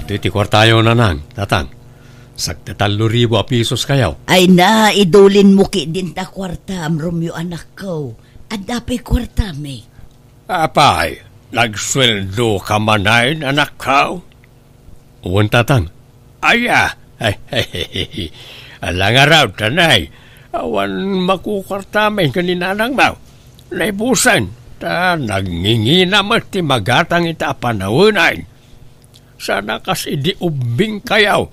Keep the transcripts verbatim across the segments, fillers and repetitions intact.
Ditoy ti kuartayo, nanang, tatang. Sagdi tallo ribu a pisos kayo. Ay na, idulinmo ketdin ta kuartam, Romeo, anakko. Adda pay kuartam, eh. Apay, nagsueldo ka manen, anakko? Wen, tatang. Aya, ala ngarud, tanay. Awan makukuartam ken ni nanangmo. Naibusen, ta nagngingina met ti magatang ita a panawen. Sana kas idi ubbing kayo,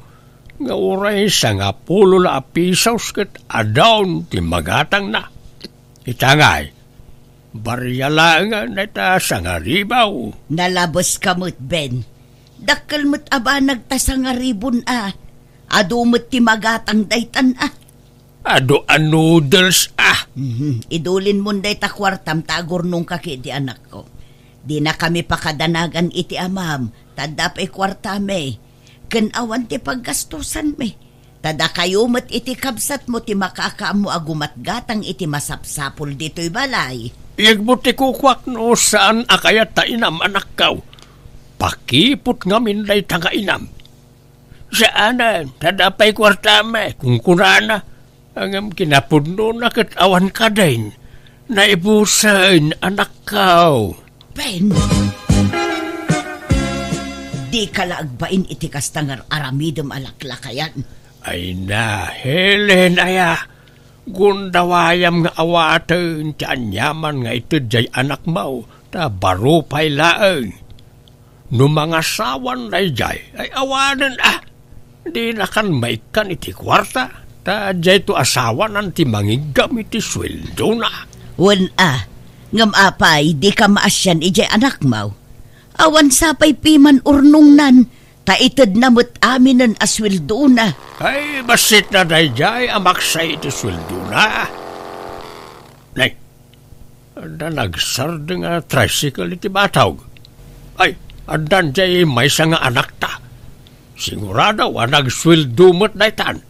nga uray sangapulo la a pisos ket adun ti magatangna. Ita ngay, baria laeng a neta sangaribu. Nalabeska met, Ben. Dakkel met a banag ta sangaribun a. Adu met ti magatang daytan a. Adu a noodles a. Mhm. Idulinmon dayta kuartam ta agurnongka ketdi, anakko. Dinakami pakadanagan iti amam, ta adda pay kuartami. Ken awan ti paggastusanmi. Ta dakayo met iti kabsatmo ti makaammo a gumatgatang iti masapsapul ditoy balay. Yegmo ti kukuak no saan a kayat ta inam, anakko. Pakiput ngamin dayta nga inam. Saanen, ta adda pay kuartami, kunkunana. Ngem kinapudnona ket awan kadin. Naibusen, anakko. Ben! Dika la agbain iti kasta nga ar-aramidem a laklakayan. Ay na, Helen, aya. Gundawayam nga awaten ti aniaman nga ited jay anakmo, ta baro pay laeng. No mangasawan dayjay, ay awanen a. Dinakan maikkan iti kuarta, ta dayto a sawanan ti mangiggam iti sueldona. Wen a, ngem apay, dika maasian idiay anakmo? Awan sapay piman urnongnan, ta itedna met aminen a sueldona. Ay, basit na dayjay a maksa iti sueldona. Nay, adda nagsardeng a tricycle iti batog. Ay, addan jay maysa nga anakta. Sigurado a nagsueldo met daytan.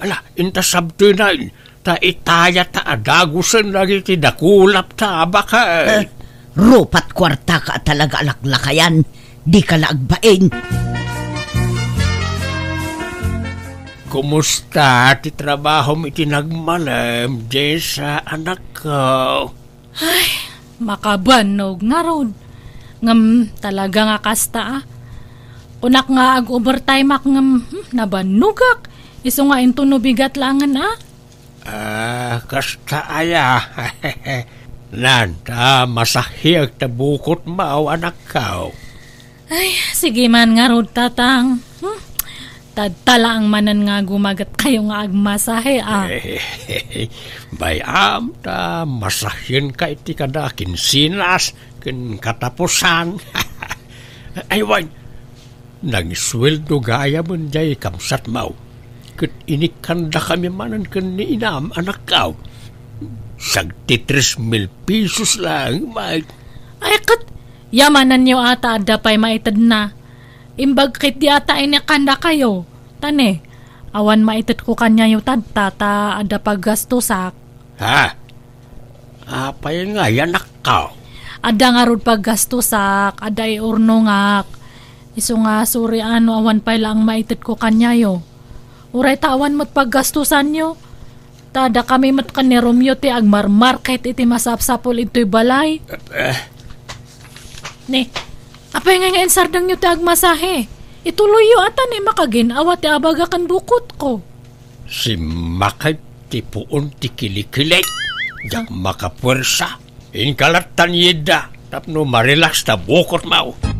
Ala, inta sabtenen, ta itayat ta a dagusen dagiti dakulap ta a baket. Eh, rupat kuartaka a talaga a laklakayan, dika la agbain. Kumusta ti trabahom iti nagmalem, Jessa, anakko? Ay, makabannog ngarud. Ngem talaga nga kasta, a. Kunak nga ag-overtime-ak ngem, hmm, nabannogak. Isu nga inton no bigat laengen, a. Ah, kasta aya. Nan, ta masahiek ta bukotmo, anakko. Ay, sige man ngarud, tatang. Hmm? Tadta laeng manen nga gumaget kayo nga agmasahe, a. Bay-am ta masahienka iti kada kinsinas ken katapusan. Ay, wen, nagsueldo gayamen jay kabsatmo. Ket inikkandakami manen ken ni inam, anakko. Sagdi tres mil pesos laeng, Mike. Ay, ket yamananyo a ta adda pay maitedna. Imbag ketdi a ta inikkandakayo. Ta ne, awan maitedko kaniayo tadta ta adda paggastusak. Ha? Apay ngay, anakko? Adda ngarud paggastusak, adda iurnongak. Isu nga suri a no awan pay laeng maitedko kaniayo. Uray ta awan met paggastusanyo. Ta dakami met ken ni Romeo ti agmarmarket iti masapsapul intoy balay. Eh. Ne, apay ngay nga insardengyo ti agmasahe? Ituloyyo a ta ne makagin-awa ti abaga ken bukotko. Simmakay ti puon ti kilikili. Diak makapuersa. Inka lattan yidda tapno marelax ta bukotmo.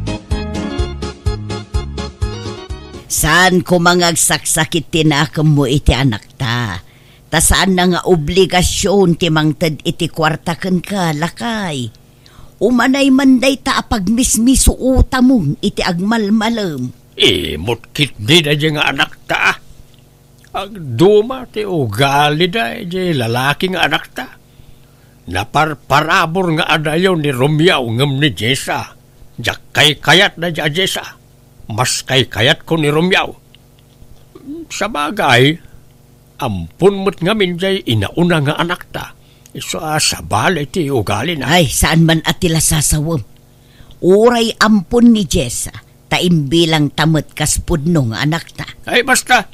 Saan koma nga agsaksakit ti nakemmo iti anakta. Ta saanna nga obligasion ti mangted iti kuarta kenka, lakay. Umanay man dayta a pagmismisuotamon iti agmalmalem. Imot ketdi daydiay nga anakta. Agduma ti ugalida idiay lalaki nga anakta. Naparparabur nga adayo ni Romeo ngem ni Jessa. Diak kaykayat daydiay a Jessa. Mas kaykayatko ni Romeo. Sabagay, ampon met ngamin jay inauna nga anakta. Isu a sabali ti ugalina. Ay, saan man a ti lasasawem. Uray ampon ni Jessa, ta imbilangta met kas pudno nga anakta. Ay, basta!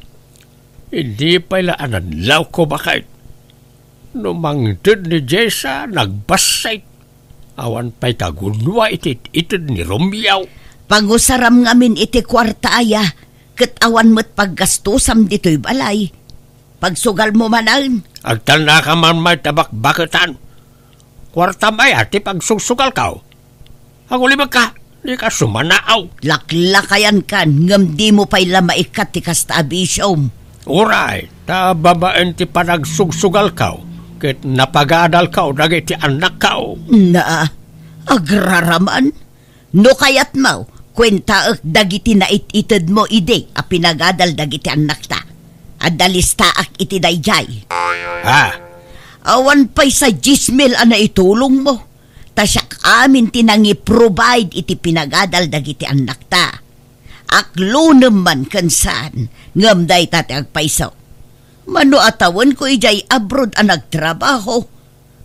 Idi pay la a nadlawko, baket. No mangted ni Jessa, nagbassit. Awan pay kagudua iti it-ited ni Romeo. Pangusaram ngamin iti kuarta aya, ket awan met paggastosam ditoy balay. Pagsugalmo manen. Agtalnaka man may tabakbaketan. Kuartam aya ti pagsugsugalko? Agulibekka, dika sumanaaw. Laklakayankan, ngem dimo pay la maikkat ti kasta a bisiom. Uray, ta babaen ti panagsugsugalko, ket napagadalko dagiti annakko. Na, agraraman? No kayatmo, kuentaek dagiti nait-itedmo idi a pinagadal dagiti annakta. Adda listaak iti daydiay. Ha? Awan pay sa dies mil a naitulongmo. Ta siak amin ti nangi-provide iti pinagadal dagiti annakta. Aklonem man ken saan, ngem dayta ti agpayso. Mano a tawenko idiay abroad a nagtrabaho,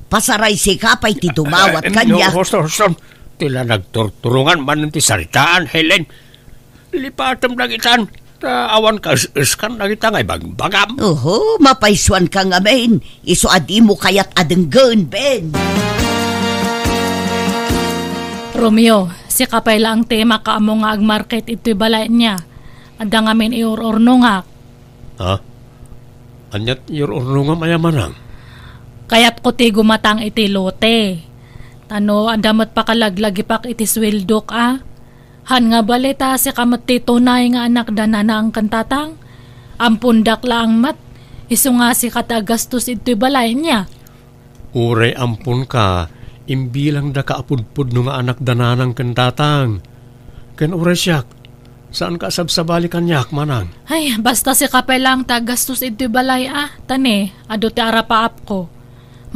pasaray sika pay ti dumawat kaniak. Eh, no, huston, huston. Ti la nagturturongan manen ti saritaan, Helen. Lipatem dagitan, ta awan kas-eskan dagita nga ibagbagam. Oho, mapaysuanka ngamin, isu a dimo kayat a denggen, Ben. Romeo, sika pay laeng ti makaammo nga agmarket itoy balay nia. Adda ngamin iur-urnongak. Ha? Ania ti iur-urnongam aya manang? Kayatko ti gumatang iti lote. Ta no adda met pakalaglagipak iti sueldok a. Han nga bali ta sika met ti tunay nga anak da nanang ken tatang. Ampondak laeng met. Isu nga sika ti aggastos itoy balay nia. Uray amponka, imbilangdaka a pudpudno nga anak da nanang ken tatang. Ken uray siak, saanka a sabsabali kaniak, manang. Ay, basta sika pay laeng ti aggastos iti balay a, ta ne, adu ti arapaapko.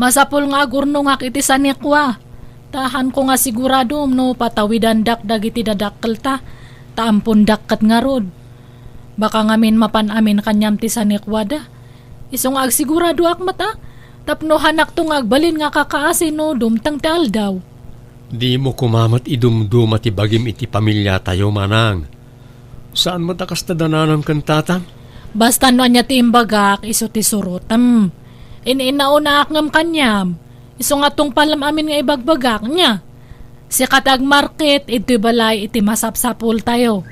Masapul nga agurnongak iti sanikua. Ta hanko nga sigurado no patawidandak dagiti dadakkelta, ta ampondak ket ngarud. Baka ngamin mapan amin kaniam ti sanikuada. Isu nga agsiguradoak met a, tapno hanakto nga agbalin nga kakaasi no dumteng ti aldaw. Dimo koma met idumduma ti bagim iti pamiliatayo, manang. Saan met a kasta da nanang ken tatang? Basta no ania ti imbagak, isu ti surotem. In-inaonaak ngem kaniam. Isu nga tungpalem amin nga ibagbagak, nia? Sika ti agmarket iti balay iti masapsapultayo.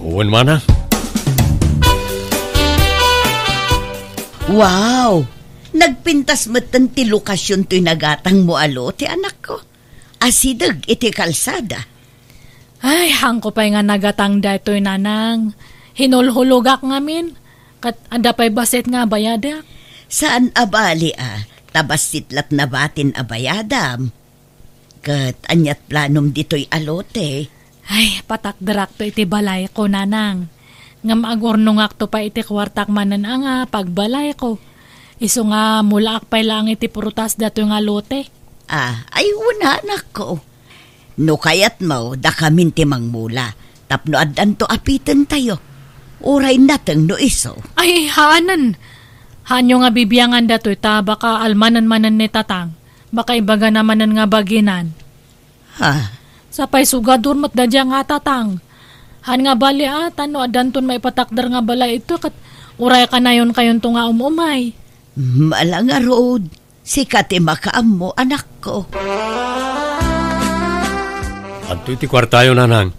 Wen, manang. Wow! Nagpintas metten ti lokasion toy nagatangmo a lote, anakko. Asideg iti kalsada. Ay, hanko pay nga nagatang daytoy, nanang. Hinulhulogak ngamin. Ket adda pay bassit nga bayadak. Saan a bali a, ta bassit la't nabatin a bayadam. Ket ania't planom ditoy a lote? Ay, patakderakto iti balayko, nanang. Ngem agurnongakto pay iti kuartak manen a nga pagbalayko. Isu nga mulaak pay laeng iti prutas datoy nga lote. Ah, ay, wen, anakko. No kayatmo, dakamin ti mangmula, tapno addanto a pitentayo. Uray nateng no isu. Ay, haanen. Haanyo nga bibiangan datoy ta baka almanen manen ni tatang. Baka ibagana manen nga baginan. Ha? Sapay sugadur met da dia nga tatang. Han nga bali a, ta no addanton maipatakder nga balay ito, ket uray kanayon kayonto nga um-umay. Mala ngarud, sika ti makaammo, anakko. Adtoy ti kuartayo, nanang.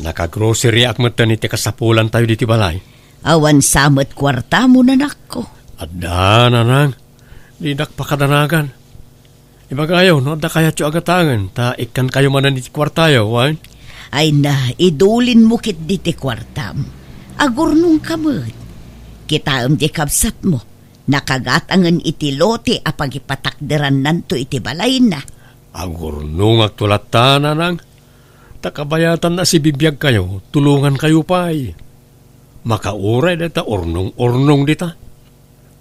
Nakagroceryak metten iti kasapulantayo diti balay. Awan sa met kuartamo, nanakko? Adda, nanang. Dinak pakadanagan. Ibagayo, no adda kayatyo a gatangen, ta ikkankayo manen iti kuartayo, wen? Ay na, idulinmo ketdi ti kuartam. Agurnongka met. Kitaem ti kabsatmo. Nakagatangen iti lote a pagipatakderannanto iti balayna. Agurnongakto latta, nanang. Ta kabayatanna a sibibiagkayo, tulongankayo pay. Makauray dayta urnong-urnong dita.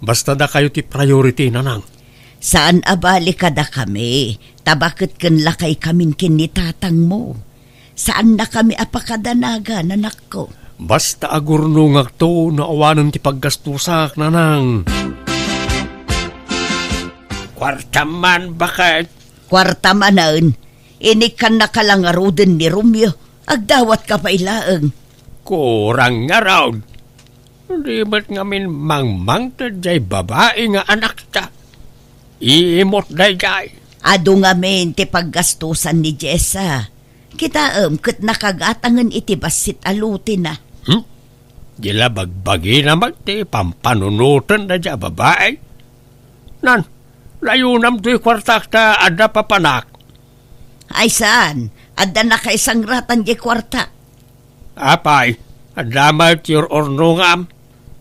Basta dakayo ti priority, nanang. Saan a bali kadakami, ta baket ken lakaykamin ken ni tatangmo. Saannakami a pakadanagan, anakko. Basta agurnongakto no awanen ti paggastusak, nanang. Kuarta man, baket. Kuarta manen, inikkannaka la ngaruden ni Romeo. Agdawatka pay laeng. Kurang ngarud. Di met ngamin mangmangted jay babai nga anakta. Iimut dayjay. Adu ngamin ti paggastusan ni Jessa. Kitaem ket nakagatangen iti bassit a lotena. Hmm? Di la bagbagina met ti pampanunoten dayjay a babai. Nan, layonam toy kuartak ta adda papanak. Ay saan, adda nakaisangratan jay kuartak. Apay, adda met ti ur-urnongam.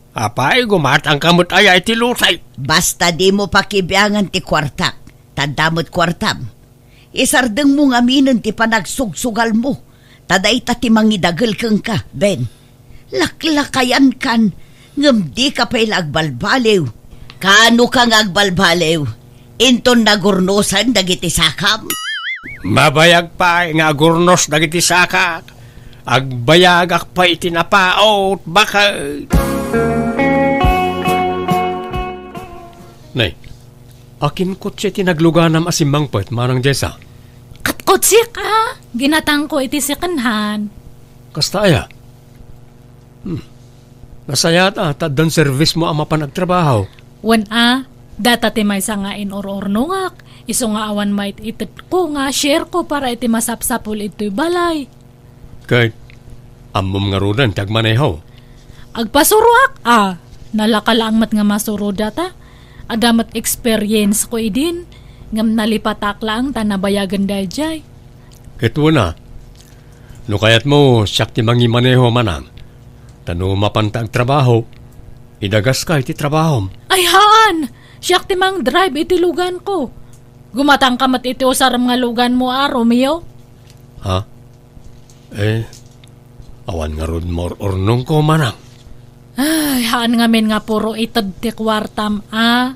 Apay, gumatangka met aya iti lotay. Basta dimo pakibiangan ti kuartak, ta adda met kuartam. Isardengmo ngaminen ti panagsugsugalmo, ta dayta ti mangidagel kenka, Ben. Laklakayankan, ngem dika pay la agbalbaliw. Kaano ka nga agbalbaliw? Inton nagurnosen dagiti sakam? Mabayag pay nga agurnos dagiti sakak. Agbayagak pay iti napaot, baket. Nay, akin kotse ti nagluganam a simmangpet, Manang Jessa? Ket kotsek a, ginatangko iti second hand. Kasta aya? Hmm. Nasayaat a, ta addan servismo a mapan agtrabaho. Wen a, data ti maysa nga inur-urnongak, isu nga awan mait-itedko nga share ko para iti masapsapul itoy balay. Ket, ammom ngaruden ti agmaneho? Agpasuroak a, nalaka laeng met nga masuro data. Adda met experience ko idin, ngem nalipatak laeng ta nabayagen daydiay. Ket wen a, no kayatmo, siak ti mangimaneho, Manang. Ta no mapanta agtrabaho, idagaska iti trabahom. Ay, haan! Siak ti mangdrive iti luganko. Gumatangka met iti usarem nga luganmo a, Romeo. Ha? Eh, awan ngarud maur-urnongko, Manang. Ay, haan ngamin nga puro ited ti kuartam, a.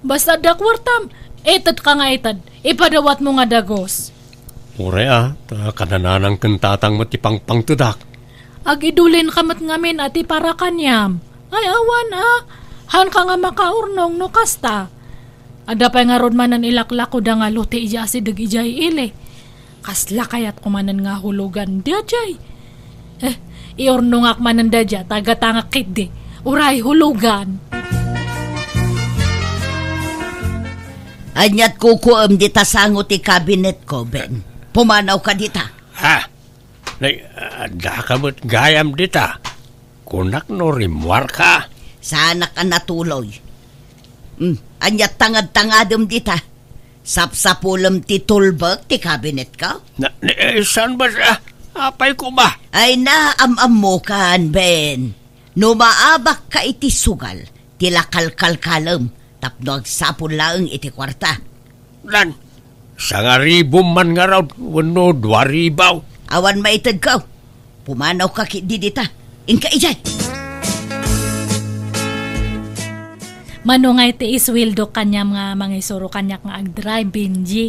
Basta adda kuartam, itedka nga ited, ipadawatmo nga dagus. Uray a, ta kanananang ken tatang met ti pangpangtedak. Agidulinka met ngamin a ti para kaniam. Ay, awan a, haanka nga makaurnong no kasta. Adda pay ngarud manen ilaklakoda nga lote idiay asideg idiay ili. Kasla kayatko manen nga hulugan daydiay. Eh, iurnongak manen daydiay, tagatangak ketdi. Uray hulugan. Aniat kukuem dita sango ti kabinetko, Ben. Pumanawka dita. Ha? Nay, addaka met gayam dita. Kunak no rimmuarka. Saanak a natuloy. Hmm, aniat tangad-tangadem dita? Sapsapulem ti tulbek ti kabinetko? Na, ni, eh, saan ba sa-, apay ko ba? Ay na, am-ammokan, Ben. No maabakka iti sugal, ti la kalkalkalem tapno agsapul laeng iti kuarta. Lan, sangaribom man ngarud wenno duaribaw. Awan maitedko. Pumanawka ketdi dita. Inka idiay. Mano ngay ti isweldo kaniam nga mangisuro kaniak nga agdrive, Benji?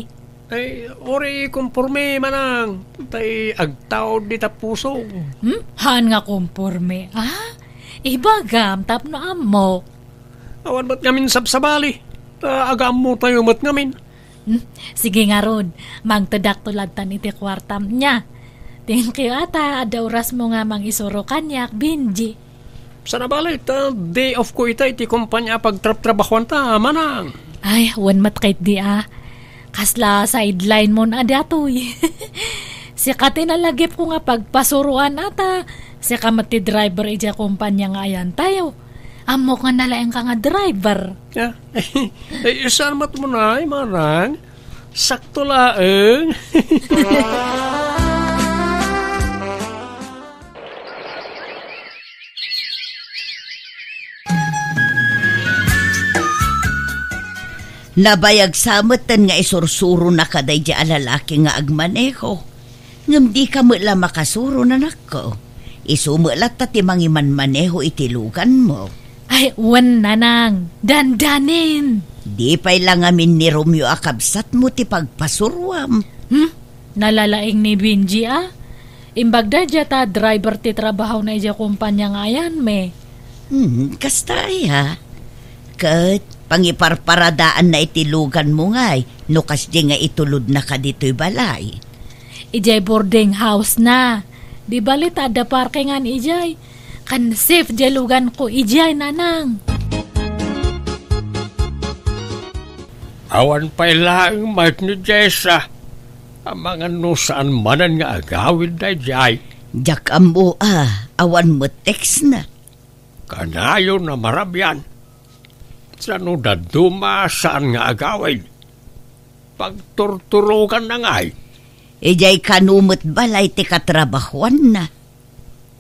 Ay, uray konporme, Manang. Tay agtaud dita pusog. Hmm? Haan nga konporme, ah? Ibagam, tapno ammok. Awan met ngamin sabsabali. Ta agaammotayo met ngamin. Hmm? Sige ngarud, mangtedakto lattan iti kuartam nia. Thank you, ata. Adda orasmo nga mangisuro kaniak, Benji. Sana bale, ta day off ko ita iti kompania a pagtrabtrabahuanta, Manang. Ay, wen met ketdi a. Kasla sideline mon a datoy. Sika ti nalagipko nga pagpasuroan ata. Sika met ti driver idiay kompania nga ayantayo. Ammok nga nalaingka nga driver. Ah, ay, saan met mo na, ay, Manang? Sakto laeng. Nabayag sa metten nga isursuronaka daydi a lalaki nga agmaneho. Ngem dika met la makasuro, nanakko. Isu met latta ti mangimanmaneho iti luganmo. Ay, wen, nanang. Dandanin. Di pay la ngamin ni Romeo a kabsatmo ti pagpasuruam. Hmm? Nalalaing ni Benji, a? Imbag daydiay ta driver ti trabahona idiay kompania nga ayanmi. Hmm, kasta aya. Ket pangiparparadaanna iti luganmo ngay no kasdi nga itulodnaka ditoy balay. Idiay boarding house na. Di bali ta adda parkingan idiay. Kan safe diay luganko idiay, Nanang. Awan pay laeng met ni Jessa. Amangan no saan manen nga agawid daydiay. Diak ammo a, awan met text na. Kanayon a marabian. Sano dadduma saan nga agawid? Pagturturoganna ngay. Idiay kano met balay ti katrabahuanna.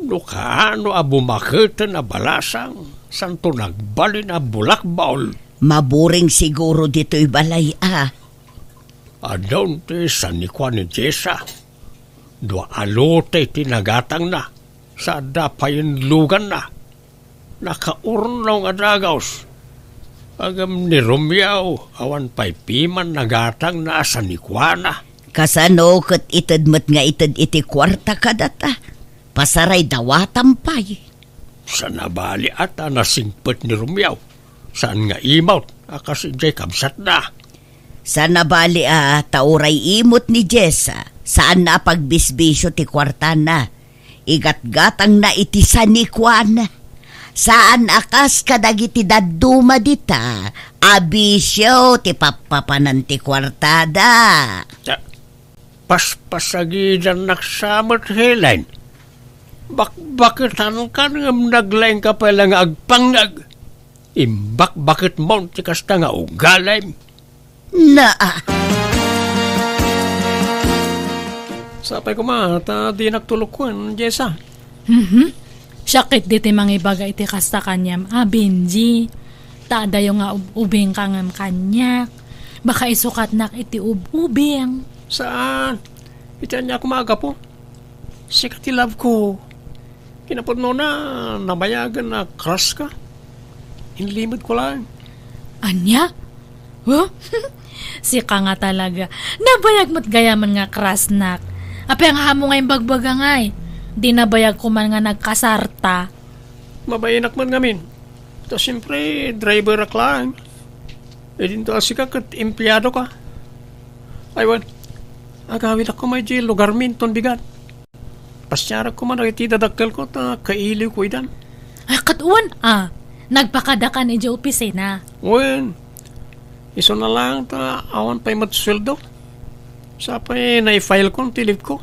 No kaano a bumaketen a balasang, santo nagbalin a bulakbol. Maburing siguro ditoy balay a. Adun ti sanikuan ni Jessa. Dua a lote ti nagatangna, sa adda payen luganna. Nakaurnaw nga dagus. Ngem ni Romeo, awan pay piman nagatangna a sanikuana. Kasano ket ited met nga ited iti kuarta kadata? Pasaray dawatam pay. Sanabali a ta nasingpet ni Romeo. Saan nga imot a kas idiay kabsatna. Sanabali a ta uray imot ni Jessa, saanna a pagbisbisio ti kuartana. Igatgatangna iti sanikuan. Saan a kas kadagiti dadduma dita, a bisio ti pappapanan ti kuartada. Ta-, paspasagidannak sa met, Helen. Bakbaketankan ngem naglaingka pay la nga agpangngeg. Imbakbaketmon ti kasta nga ugalim. Naa. Sapay koma ta dinak tulokuen, Jessa. Mhm. Siak ketdi ti mangibaga iti kasta kaniam a, Benji. Ta adayo nga ub-ubingka ngem kaniak. Baka isukatnak iti ub-ubing. Saan? Iti ania koma a gapu? Sika ti love ko. Kinapudnona, nabayagen a crush ka. Inlimedko laeng. Ania? Huh? Sika nga talaga. Nabayag met gayamen nga crushnak. Apay nga ammo nga imbagbaga ngay? Di nabayag ko man nga nagkasarta. Mabainak met ngamin. Ta siempre, driverak laeng. Idinto a sika ket empleado ka. Ay, wen, agawidak koma idiay lugarmi inton bigat. Pasiarak koma dagiti dadakkelko ta kailiwko idan. Ay, ket wen a, nagpakadakan idiay opisina. Wen, isuna laeng ta awan pay met sueldo. Sapay naifilekon ti leave ko.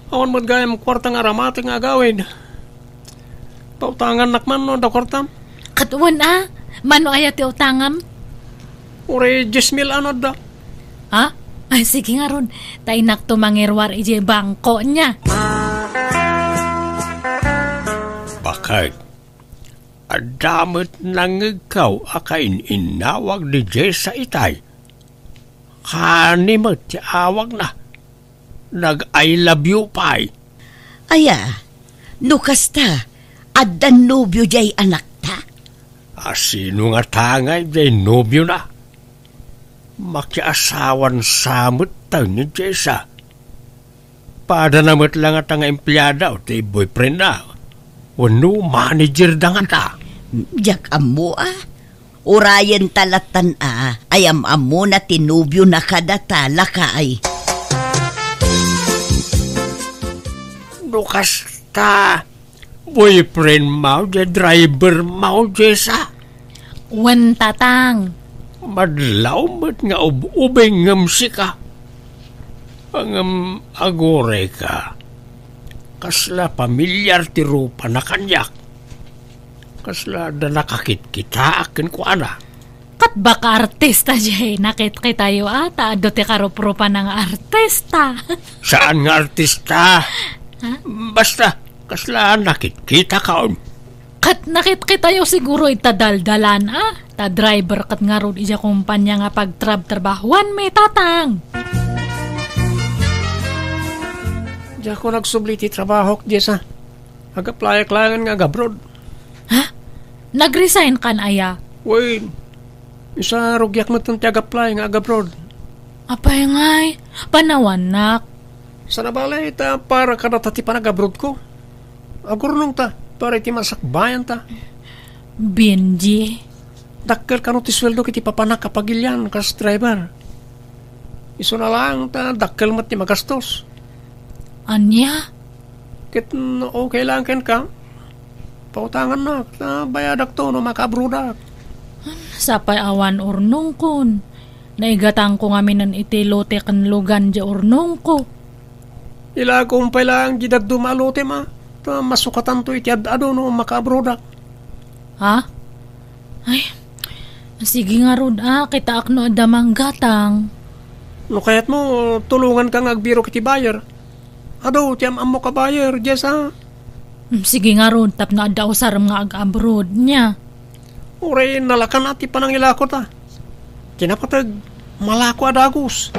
Awan met gayam kuarta nga aramatek nga agawid. Pautangannak man no adda kuartam. Ket wen a, mano aya ti utangam? Uray dies mil ano adda. Ha? Ay, sige ngarud. Ta innak to mangiruar idiay bangko niya. Bakit? Adda met nangngegko a kain-innawag ni Jessa itay. Kani met ti awagna. Nag-I love you pay. Aya, no kasta, addan nobio diay anakta? A sino ngata ngay diay nobiona? Makiasawan sa met tayo ni Jessa. Padana met la ngata nga empleada ti boyfriendna. Wenno manager da ngata. Diak ammo a. Urayen ta latan a, ay am-ammona ti nobiona kadata, lakay. No kasta, boyfriend mo, diay driver mo, Jessa? Wen, Tatang. Madlaw met nga ub-ubing ngem sika. Ngem aguray ka. Kasla pamilyar ti rupana kaniak. Kasla adda nakakitkitaak kenkuana. Ket baka artista diay nakitkitayo a, ta adu ti karuprupana nga artista. Saan nga artista? Ha? Basta, kasla nakitkitakon. Ket nakitkitayo siguro ita daldalan a, ta driver ket ngarud idiay kompania nga pagtrabtrabahuanmi, Tatang. Diakon agsubli ti trabahok, Jessa. Ag-applyak laengen nga agabroad. Ha? Nag-resign kan aya? Wen, isa rugiak metten ti ag-apply nga agabroad. Apay ngay, panawannak. Sana bale, ta para kadata ti panagabroad ko. Agurnong ta, para iti masakbayan ta. Benji. Dakkel kano ti sueldo iti papanak a pagilian kas driver. Isuna laeng ta dakkel met ti magastos. Ania? Ket no okay lang kenka, pautangannak, ta bayadakto no makaabroadak. Sapay awan urnongkon. Naigatangko ngamin iti lote ken lugan diay urnongko. Ilakom pay laeng diay dadduma a lotem, a, ta masukatanto iti ad-adu no makaabroadak. Ha? Ay, sige ngarud, a, kitaak no adda manggatang. No kayatmo, tulonganka nga agbirok iti buyer. Adu ti am-ammok a buyer, Jessa. Mm, sige ngarud, tapno adda usarem nga ag-abroad, nia. Uray nalakan ti panangilako ta. Ti napateg, malako a dagus.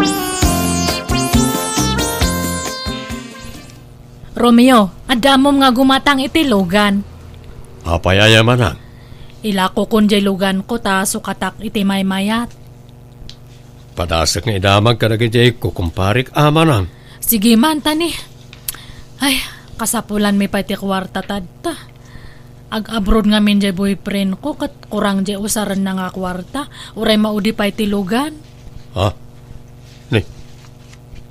Romeo, adda ammom nga gumatang iti lugan. Apay aya, manang? Ilakokon diay luganko ta sukatak iti maymayat. Padasek nga idamag kadagiti kukumparik a, manang. Sige man, tani. Ay, kasapulanmi pay ti kuarta tadta. Ag-abroad ngamin diay boyfriendko, ket kurang diay usarenna nga kuarta. Uray maudi pay ti lugan. Ha? Ni,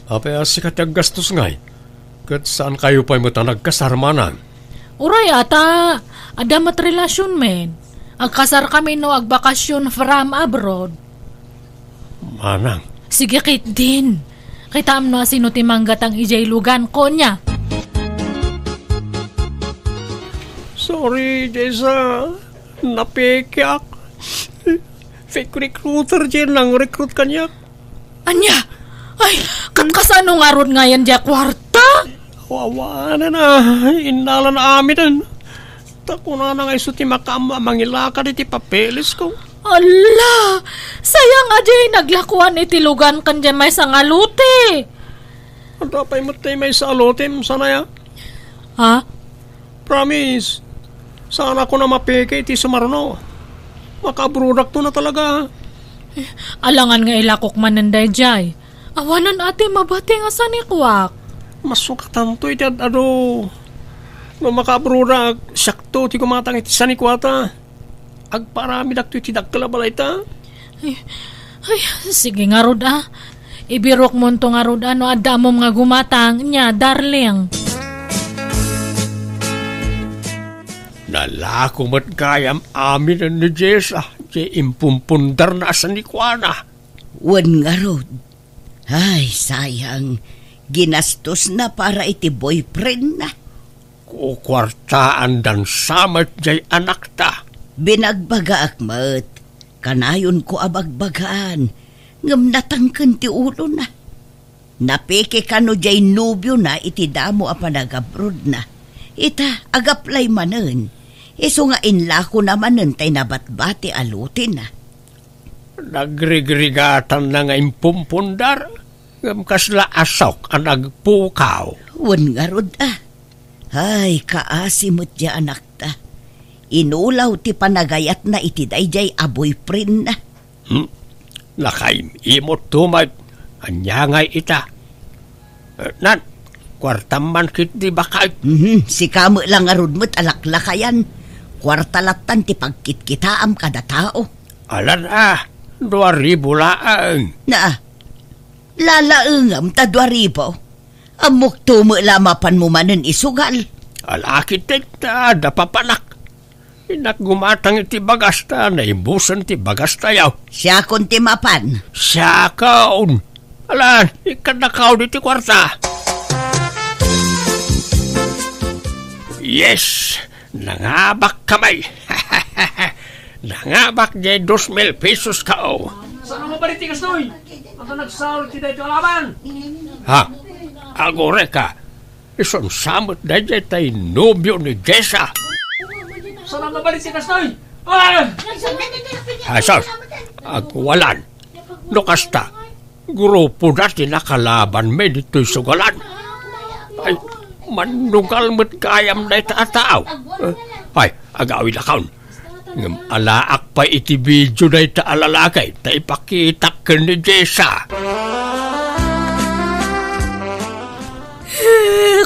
apay a sika ti aggastos ngay? Ket saankayo pay met a nagkasar, manang? Uray a ta adda met relasionmi. Agkasarkami no agbakasyon from abroad. Manang. Sige ketdin. Kitaem no asino ti manggatang idiay luganko, nia. Sorry, Jessa. Napekeak. Fake recruiter diay nang-recruit kaniak. Ania? Ay, ket kasano ngarud ngayen diay kuarta? Awanen a, innalana amiden. Ta kunana nga isu ti makaammo a mangilakad iti papelesko. Ala! Sayang a diay naglakuan iti lugan ken diay maysa nga lote. Adda pay met ti maysa a lotem, sanaya? Ha? Promise, saanakon a mapeke iti sumaruno. Makaabroadakto na talaga. Alangan nga ilakok manen daydiay. Awanen a ti mabati nga sanikuak. Masukatanto iti ad-adu. No makaabroadak, siakto ti gumatang iti sanikuata. Agparamidakto iti dakkel a balayta. Ay, ay, sige ngarud a. Ibirokmonto ngarud a no adda ammom nga gumatang, nia, darling. Nalako met gayam aminen ni Jessa, diay impumpundarna a sanikuana. Wen ngarud. Ay, sayang. Ginastosna para iti boyfriendna. Kukuartaandan sa met diay anakta. Binagbagaak met, kanayonko a bagbagaan, ngem natangken ti ulona. Napeke kano diay nobiona iti damo a panagabrodna. Ita, agaplay manen, isu nga inlakona manen tay nabatbati a lotena. Nagrigrigatanna nga impumpundar, ngem kasla asok a nagpukaw. Wen ngarud a. Ay, kaasi met diay anakta. Inulaw ti panagayatna iti daydiay a boyfriendna. Hmm? Nakaim-imotto met. Ania ngay ita? Eh, nan, kuartam man ketdi baket. Mhm, sika met la ngarud met a laklakayan. Kuarta lattan ti pagkitkitaam kada tao. Alan a, dua ribu laeng. Na, lalaengam ta dua ribu. Ammokto met la mapanmo manen isugal. Ala ketdi ta adda papanak. Innak gumatang iti bagas ta naibusen ti bagastayo. Siakon ti mapan. Siakon. Ala, ikkannakaon iti kuarta. Yes, nangabak kamay. Nangabak diay dos mil pesos kao. Saan a mabalin ti kastoy? Ata nagsao ti daytoy a laban. Ha? Agureka. Isun sa met daydiay tay nobio ni Jessa. Saan a mabalin ti kastoy? Ah! Jesus! Agwalan. No kasta, grupo da ti nakalabanmi ditoy sugalan. Ay, mannugal met gayam dayta a tao. Eh, ay, agawidakon. Ngem alaak pay iti video dayta a lalaki ta ipakitak ken ni Jessa.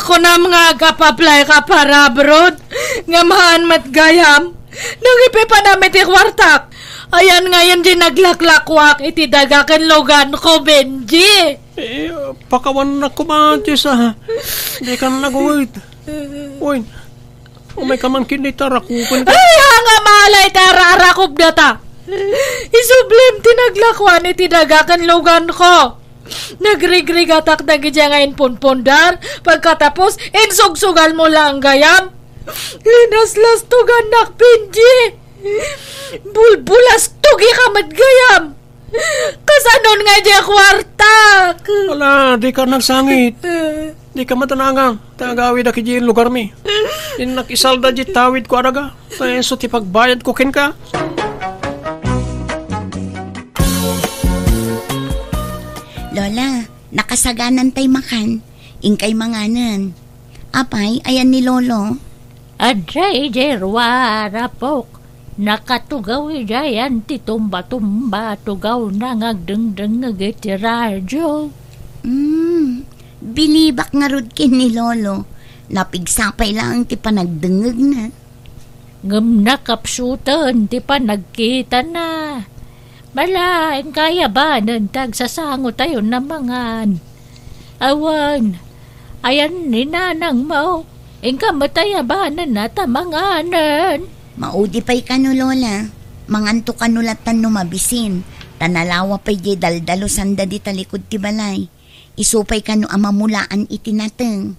Kunam nga agap-apply ka para abroad, ngem haan met gayam. Nang ipipanam iti kuartak, ayan ngayon di naglaklakuak iti daga ken lugan ko, Benji. Eh, pakawannak koma, Jessa. Dikan nagunget. Uy, umayka man ket dita, rakupen ka. Ay, anga malay ta ararakop data. Isublim ti naglakuan iti daga ken luganko. Nagrigrigatak dagidiay nga impunpundar, pagkatapos, insugsugalmo laeng gayam. Linaslastogannak, Benji. Bulbulastogika met gayam. Kasanon nga diay kuartak? Ala, dika nagsangit. Dika matanangang. Ta agawidak idiay lugarmi. Innak isalda diay tawidko a daga. Ta isu ti pagbayadko kenka. Lola, nakasaganantay makan. Inkay manganen. Apay, ayan ni Lolo? Adda idiay ruar, apok. Nakatugaw idiayan ti tumba-tumba, tugawna nga agdengdengngeg iti radio. Hmm, bilibak ngarud ken ni Lolo. Napigsa pay laeng ti panagdengngegna. Ngem nakapsuten ti panagkitana. Bala, inkay abanen ti agsasangotayon a mangan. Awan, ayan ni nanangmo, inka met ay abanenna ta manganen. Maudi pay kano, Lola. Manganto kano latan no mabisin, ta nalawa pay diay daldalosanda dita likud ti balay. Isu pay kano a mamulaan iti nateng.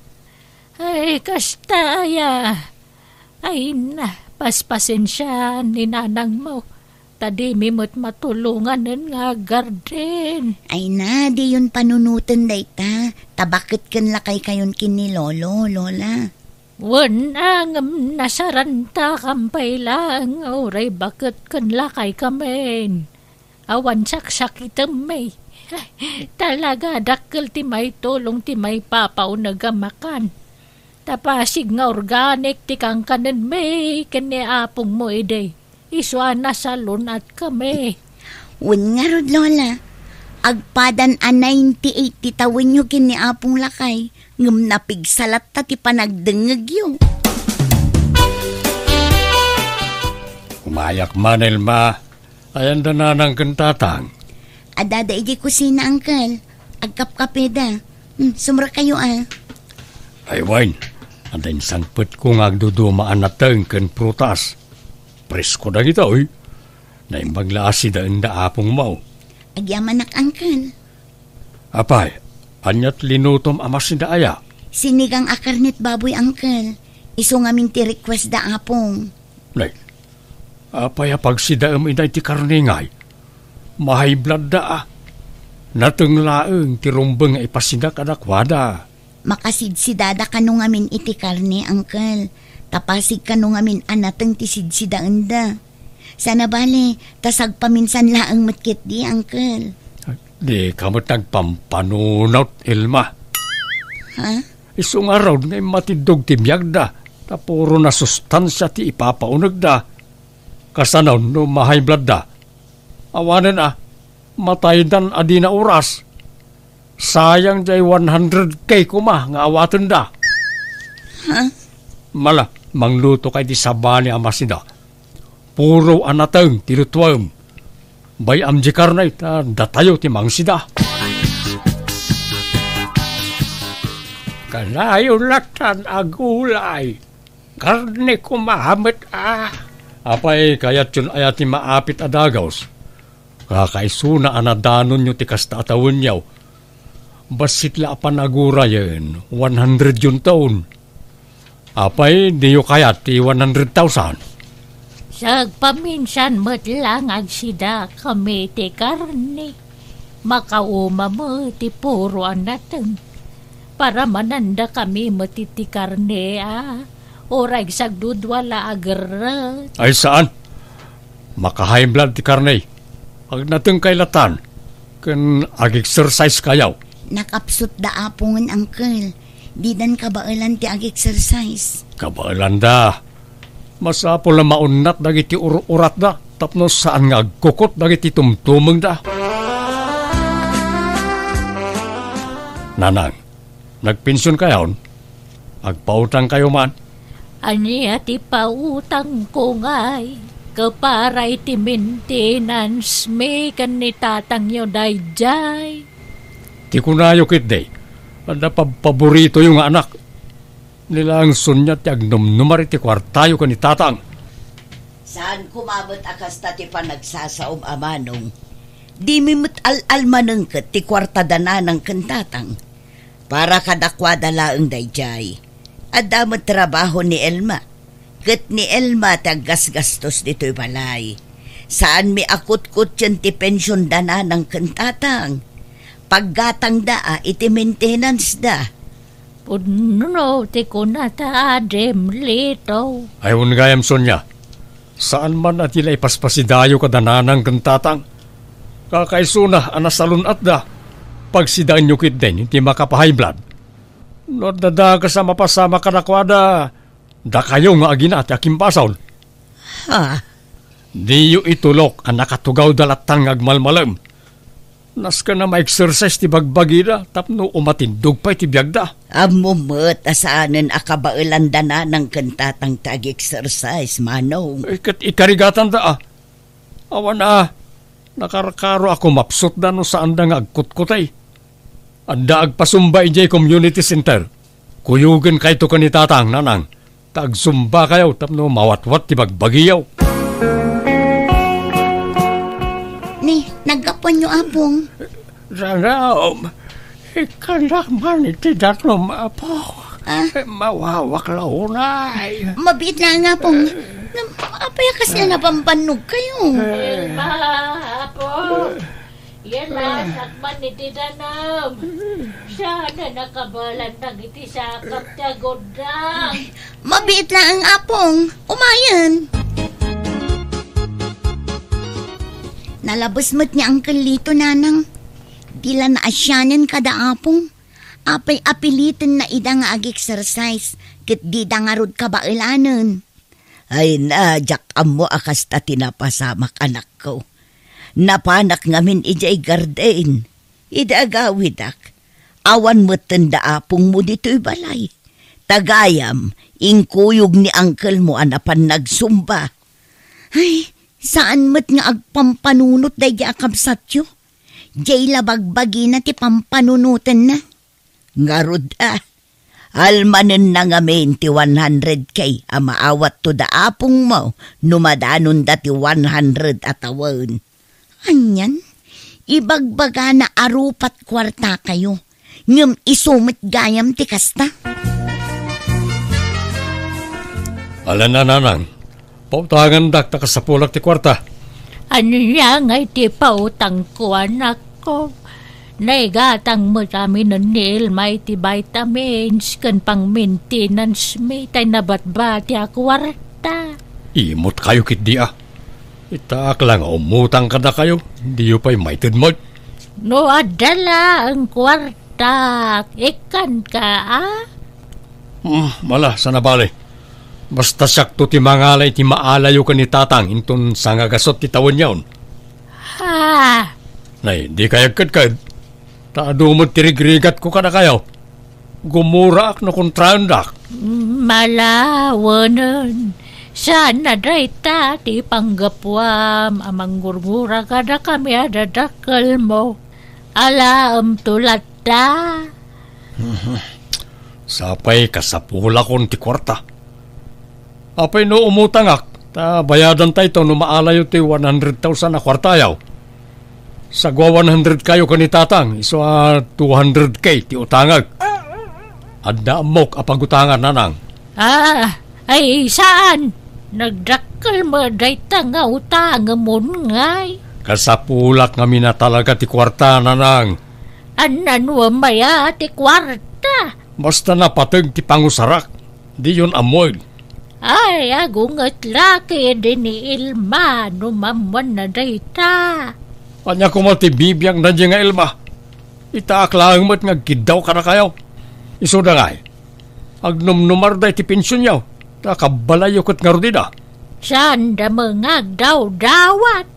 Ay, kasta aya. Ay na, paspasensiaan ni nanangmo, ta dimi met matulonganen nga aggarden. Ay na, diyon panunoten dayta, ta baket ken lakaykayon ken ni Lolo, Lola. Wen, ngem nasarantakam pay laeng nga uray baket ken lakaykamin. Awan saksakitemmi. Talaga, dakkel ti maitulong ti maipapauneg a makan. Ta pasig nga organic ti kankanenmi ken ni apongmo idi. Isu a nasalun-atkami. Wen ngarud, Lola. Agpadan a ninety-eight ti tawenyo ken ni Apong Lakay, ngem napigsa latta ti panagdengngegyo. Umayak man, Elma. Ayan da nanang ken tatang? Addada idiay kusina, Uncle. Agkapkapeda. Hmm, sumrekayo, a. Ay, wen. Adda insangpetko nga agduduma a nateng ken prutas. Presko dagitoy. Naimbag la a sidaenda apongmo. Agyamanak, Uncle. Apay, aniat linutom a masida aya? Sinigang a karnet baboy, Uncle. Isu ngamin ti request da apong. Nay, apay a pagsidaem ida iti karne ngay? Mahaybladda a. Nateng laeng ti rumbeng nga ipasida kadakuada. Makasidsidada kano ngamin iti karne, Uncle. Ta pasig kano ngamin a nateng ti sidsidaenda. Sana bale, ta sagpaminsan laeng met ketdi, Uncle. Dika met agpampanunot, Elma. Ha? Isu ngarud nga immatiddog ti biagda, ta puro nasustansia ti ipapaunegda. Kasano no mahaybladda? Awanen a, mataydan a dina oras. Sayang diay one hundred K koma nga awatenda. Ha? Mala, manglutokay ti sabali a masida. Puro a nateng ti lutuem. Bay-am diay karne ta datayo ti mangsida. Kanayon latan a gulay. Karne koma met a. Apay, kayatyon aya ti maapit a dagus? Kakaisuna a nadanonyo ti kasta a tawenyo. Bassit la a panagurayen, one hundred yun taon. Apay, diyo kayat ti one hundred thousand? Sagpaminsan met lang agsida kami ti karne. Makauma met ti puro a nateng. Paramananda kami met iti karne a. Uray sagdudua la a gerret. Ay, saan? Maka-high blood ti karne. Agnatengkay latan, ken ag-exercise kayo. Nakapsut da apongen, Uncle. Didan kabaelan ti ag-exercise. Kabaelan da. Masapul a maunnat dagiti ur-uratda tapno saan nga agkukot dagiti tumtumengda. Nanang, nagpension kayon? Agpautang kayo man? Ania ti pautangko ngay? Kapara iti maintenance mi ken ni tatangyo daydiay. Ti kunayo ketdi, adda pabpaboritoyo nga anak. Ni laeng Sonia ti agnumnumar iti kuartayo ken ni Tatang. Saan koma met a kasta ti panagsasaom a manong. Dimi met al-almanenket ti kuarta da nanang ken tatang. Para kadakuada laeng daydiay. Adda met trabaho ni Elma. Ket ni Elma ti aggasgastos ditoy balay. Saanmi a kutkutten ti pension da nanang ken tatang. Paggatangda a iti maintenance da. Pudno ti kunata, Adim Lito. Ay, wen gayam, Sonia. Saan man a ti la ipaspasidayo kada nanang ken tatang. Kakaisuna a nasalun-atda. Pagsidaenyo ketdin ti makapahay blood. No adda dakes a mapasamak kadakuada, dakayo nga agina ti akimbasol. Ha? Diyo itulok a nakatugawda latta nga agmalmalem. Nasken a ma-exercise ti bagbagida tapno umatindog pay ti biagda. Ammom met a saanen a kabaelanda nanang ken tatang ti ag-exercise, manong. Eh, ket ikarigatanda, a. Awan a, nakarkaro a kumapsutda no saanda nga agkutkutay. Adda agpasumba idiay community center. Kuyogen kayto ken ni tatang, nanang. Ta agsumbakayo tapno mawatwat ti bagbagiyo. Ni, naggapuanyo, Apong? Sana, um, ikkannak man iti darum, Apo. Ah? Mawawak la unay. Mabiit laeng, Apong. Ngem, apay a kasla napambannog kayo? Elma, Apo. Yan, ah, sakman iti danum. Saan a nakabalan dagiti sakap ti agurdang. Mabiit laeng, Apong. Umayen. Nalabes met ni Uncle Lito, nanang. Di la naasianen kada Apong. Apay a pilitenna ida nga ag-exercise, ket dida ngarud kabaelanen. Ay na, diak ammo a kasta ti napasamak, anakko. Napanak ngamin idiay garden. Idi agawidak, awan metten da apongmo ditoy balay. Ta gayam, inkuyog ni angkelmo a napan nagsumba. Ay, saan met nga agpampanunot daydi a kabsatyo? Diay la bagbagina ti pampanunotenna. Ngarud a, almanenna ngamin ti one hundred K a maawatto da apongmo no madanonda ti one hundred a tawen. Anian? Ibagbagana a rupat kuartakayo, ngem isu met gayam ti kasta? Ala, nanang, pautangandak ta kasapulak ti kuarta. Ania ngay ti pautangko, anakko? Naigatang met aminen ni Elma iti vitamins ken pang-maintenance mi, tay nabatbati a kuarta. Imot kayo ketdi a. Itaak la nga umutang kadakayo, diyo pay maited met. No adda laeng kuartak, ikkanka a? Hmm, ala, saan a bale. Basta siakto ti mangala iti maalayo ken ni tatang inton sangagasut ti tawenyon. Ha? Nay, di kayagkadkad. Ta adu met ti rigrigatko kadakayo. Gumuraak no kontraendak. Malawenen. Saan a dayta ti panggapuam a manggurgura kadakami a dadakkelmo. Alaemto latta. Sapay kasapulakon ti kuarta. Apay no umutangak, ta bayadantayto no maalayo ti one hundred thousand a kuartayo. Sagua one hundred kayo ken ni tatang, isu a two hundred K ti utangek. Adda ammok a pagutangan, nanang. Ah, ay saan? Nagdakkel met dayta nga utangem ngay. Kasapulak ngamin a talaga ti kuarta, nanang. Annanuem aya ti kuarta? Basta napateg ti pangusarak, diyon ammoen. Ay, agunget la ketdi ni Elma no maammuanna dayta. Ania koma ti bibiangna diay nga Elma? Itaak laeng met nga agkiddaw kadakayo. Isuda ngay, agnumnumarda iti pensionyo, ta kabbalayyo ket ngarud ida. Saanda met nga agdawdawat.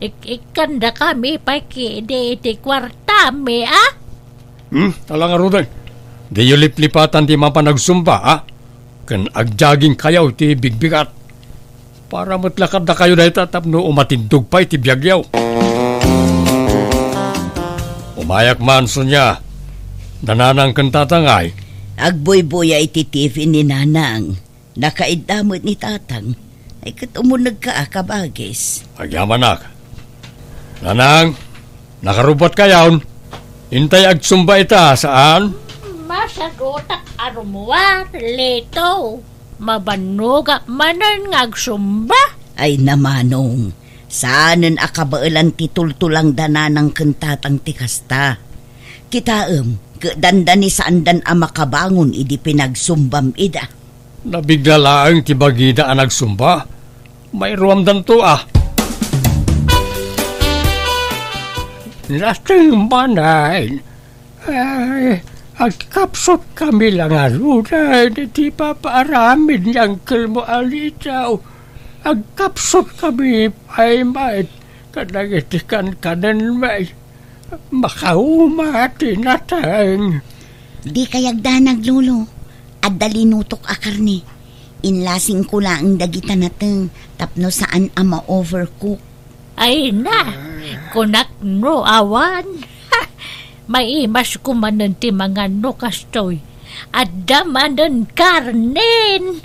Ik-ikkandakami pay ketdi iti kuartami, a? Hmm, ala ngaruden. Diyo liplipatan ti mapan agsumba, a? Ken agjagingkayo iti bigbigat. Para met la kadakayo dayta tapno umatindog pay ti biagyo. Umayak man, Sonia. Da nanang ken tatang ngay. Agbuybuya iti T V ni Nanang. Nakaidda met ni Tatang. Ay, ket umunegka a, kabagis. Agyamanak. Nanang, nakarubbat kayon? Intay agsumba ita, saan? Masagutak a rummuar, Lito. Mabannogak manen nga agsumba. Ay, namanong. Saanen a kabaelan ti tultulangda Nanang ken Tatang ti kasta. Kitaem, ket dandani saandan a makabangon idi pinagsumbam ida. Nabigla laeng ti bagida a nagsumba. Mairuamdanto a. Nateng manen. Ay, agkapsut kami la ngaruden iti papaaramid ni Angkelmo a Lito. Agkapsut kami pay met kadagiti kankanenmi. Makauma ti nateng. Dikay agdanag, Lolo. Adda linutok a karne. Inlasingko laeng dagita nateng tapno saan a ma-overcook. Ay na, kunak no awan. Maimasko manen ti mangan no kastoy. Adda manen karnen.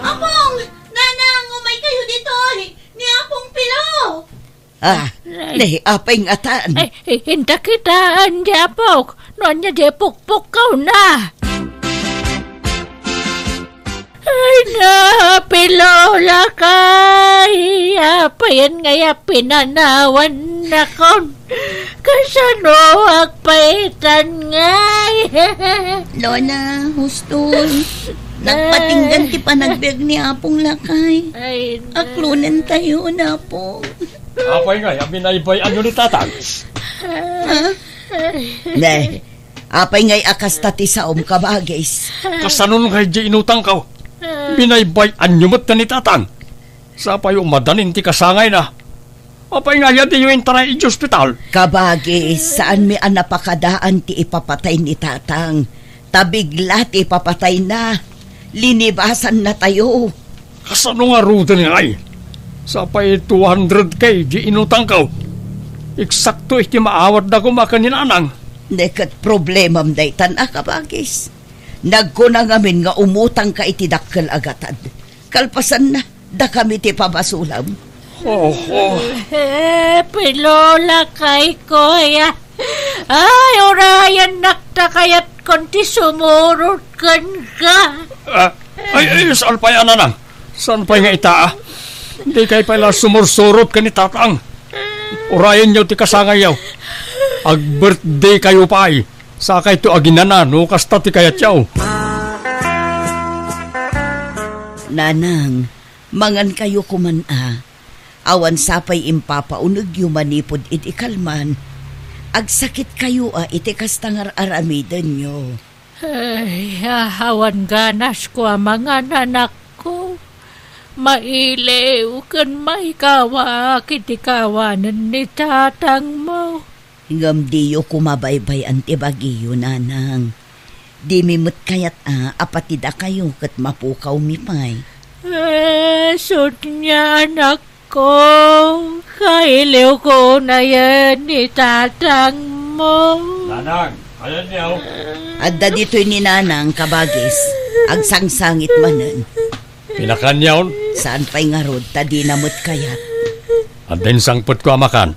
Apong! Nanang, umay kayo ditoy! Ni Apong Pilo! Ah, ay. Ne, apay ngatan? Ay, inta kitaan, di apok. No anya di pukpukkaw na. Ay na, Pilo, lakay. Apayan nga ya pinanawan nakon. Kasano agpaitan ngay? Lola, huston. Nagpatinggan ti panagbiag ni Apong lakay. Ay, na. Aklonen tayo, Apong. Apay ngay a binaybay-anyo ni Tatang? Ha? Ne, apay ngay a kasta ti saom, kabagis? Kasano ngay di inutangko? Binaybay-anyo met ni Tatang? Sapay umadanin ti kasangayna. Apay ngay a diyo intaray iti ospital? Kabagis, saanmi a napakadaan ti ipapatay ni Tatang. Ta bigla ti ipapatayna. Linibasan natayo. Kasano ngaruden ngay? Sapay two hundred K di inutangko. Eksakto iti maawatda koma ken ni Nanang. Ne ket problemam daytan a, kabagis. Nagkuna ngamin nga umutangka iti dakkel a gatad. Kalpasanna, dakami ti pabasulam. Oho. Eh, Pilo, lakay ko, ya. Ay, urayannak ta kayatkon ti sumurot kenka. Ah, ay, ay, saan pay a, Nanang? Saan pay nga ita, ah? Dikay pay la sumursurot ken ni Tatang. Urayenyo ti kasangayyo. Ag-birthday kayo pay. Sakayto aginana no kasta ti kayatyo. Nanang, mangan kayo koman a. Awan sapay impapaunegyo manipud idi kalman. Agsakit kayo a iti kasta nga ar-aramidenyo. Ay, awan ganas ko a mangan, anakko. Mailiw ken maikawak iti kawanen ni tatangmo. Ngem diyo koma baybay-an ti bagiyo, nanang. Dimi met kayat a, a pati dakayo ket mapukawmi pay. Eh, sut nga anakko, kailiwko unayen ni tatangmo. Nanang, ayanyo. Adda ditoy ni nanang, kabagis. Agsangsangit manen. Pinakanyon? Saan pay ngarud, ta dina met kayat. Adda insangpetko a makan.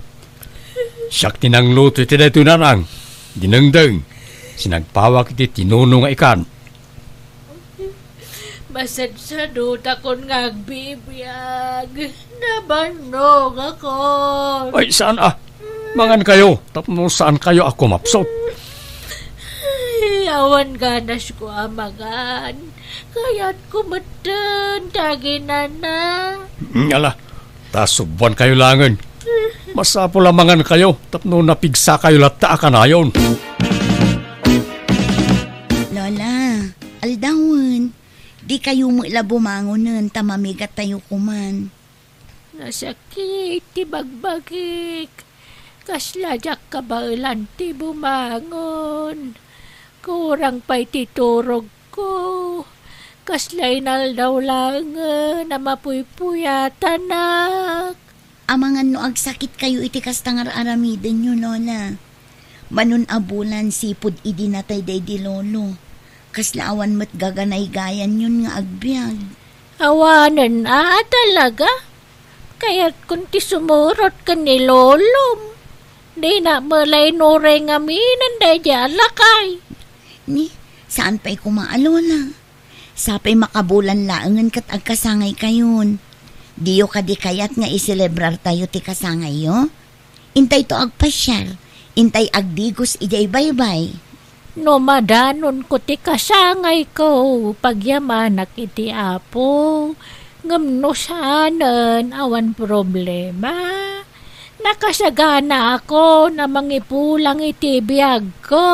Siak ti nangluto iti daytoy, nanang. Dinengdeng, sinagpawak iti tinuno nga ikan. Masadsadutakon nga agbibiag. Nabannogakon. Ay, saan a? Mangan kayo, tapno saan kayo a kumapsut. Ay, awan ganas ko a mangan. Kayat ko metten, taginana. Mm, ala, ta subuan kayo langen. Masapul a mangan kayo, tapno napigsa kayo latta a kanayon. Lola, aldawen, di kayo met la bumangonen, ta mamigat tayo kuman. Nasakit ti bagbagik. Kasla diak kabaelan ti bumangon. Kurang pay ti turogko. Kasla inaldaw laengen a mapuypuyatanak. Amangan no agsakit kayo iti kasta nga ar-aramidenyo, Lola. Manon a bulan sipud idi natay daydi lolo. Kasla awan met gaganaygayanyon nga agbiag. Awanen a talaga? Kayatkon ti sumurot ken ni lolom. Dina met la inuray ngamin daydi a lakay. Ni, saan pay koma a lola? Sapay makabulan laengen ket agkasangaykayon. Diyo kadi kayat nga iselebrartayo ti kasangayyo? Intayto agpasiar, intay agdigos idiay baybay. No madanonko ti kasangayko, pagyamanak iti Apo. Ngem no saanen, awan problema. Nakasaganaakon a mangipulang iti biagko.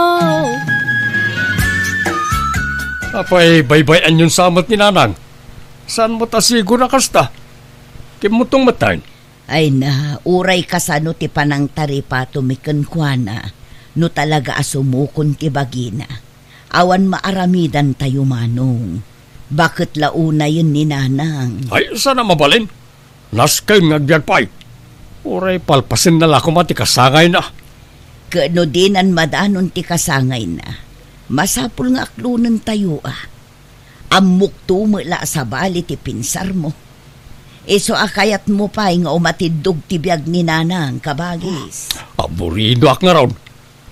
Apay, baybay-anyon sa met ni Nanang? Saan met a sigo na kasta? Kimmutong met tayon. Ay na, uray kasano ti panangtaripatomi kenkuana, no talaga a sumukon ti bagina. Awan maaramidantayo, Manong. Baket la unayen ni Nanang. Ay, saan a mabalin? Nasken nga agbiag pay. Uray palpasenna la koma ti kasangayna. Ket no dinan madanon ti kasangayna, masapul nga aklonentayo a. Ammokto met la a sabali ti pinsarmo. Isu a kayatmo pay nga umatiddog ti biag ni Nanang, kabagis. Aburidoak ngarud.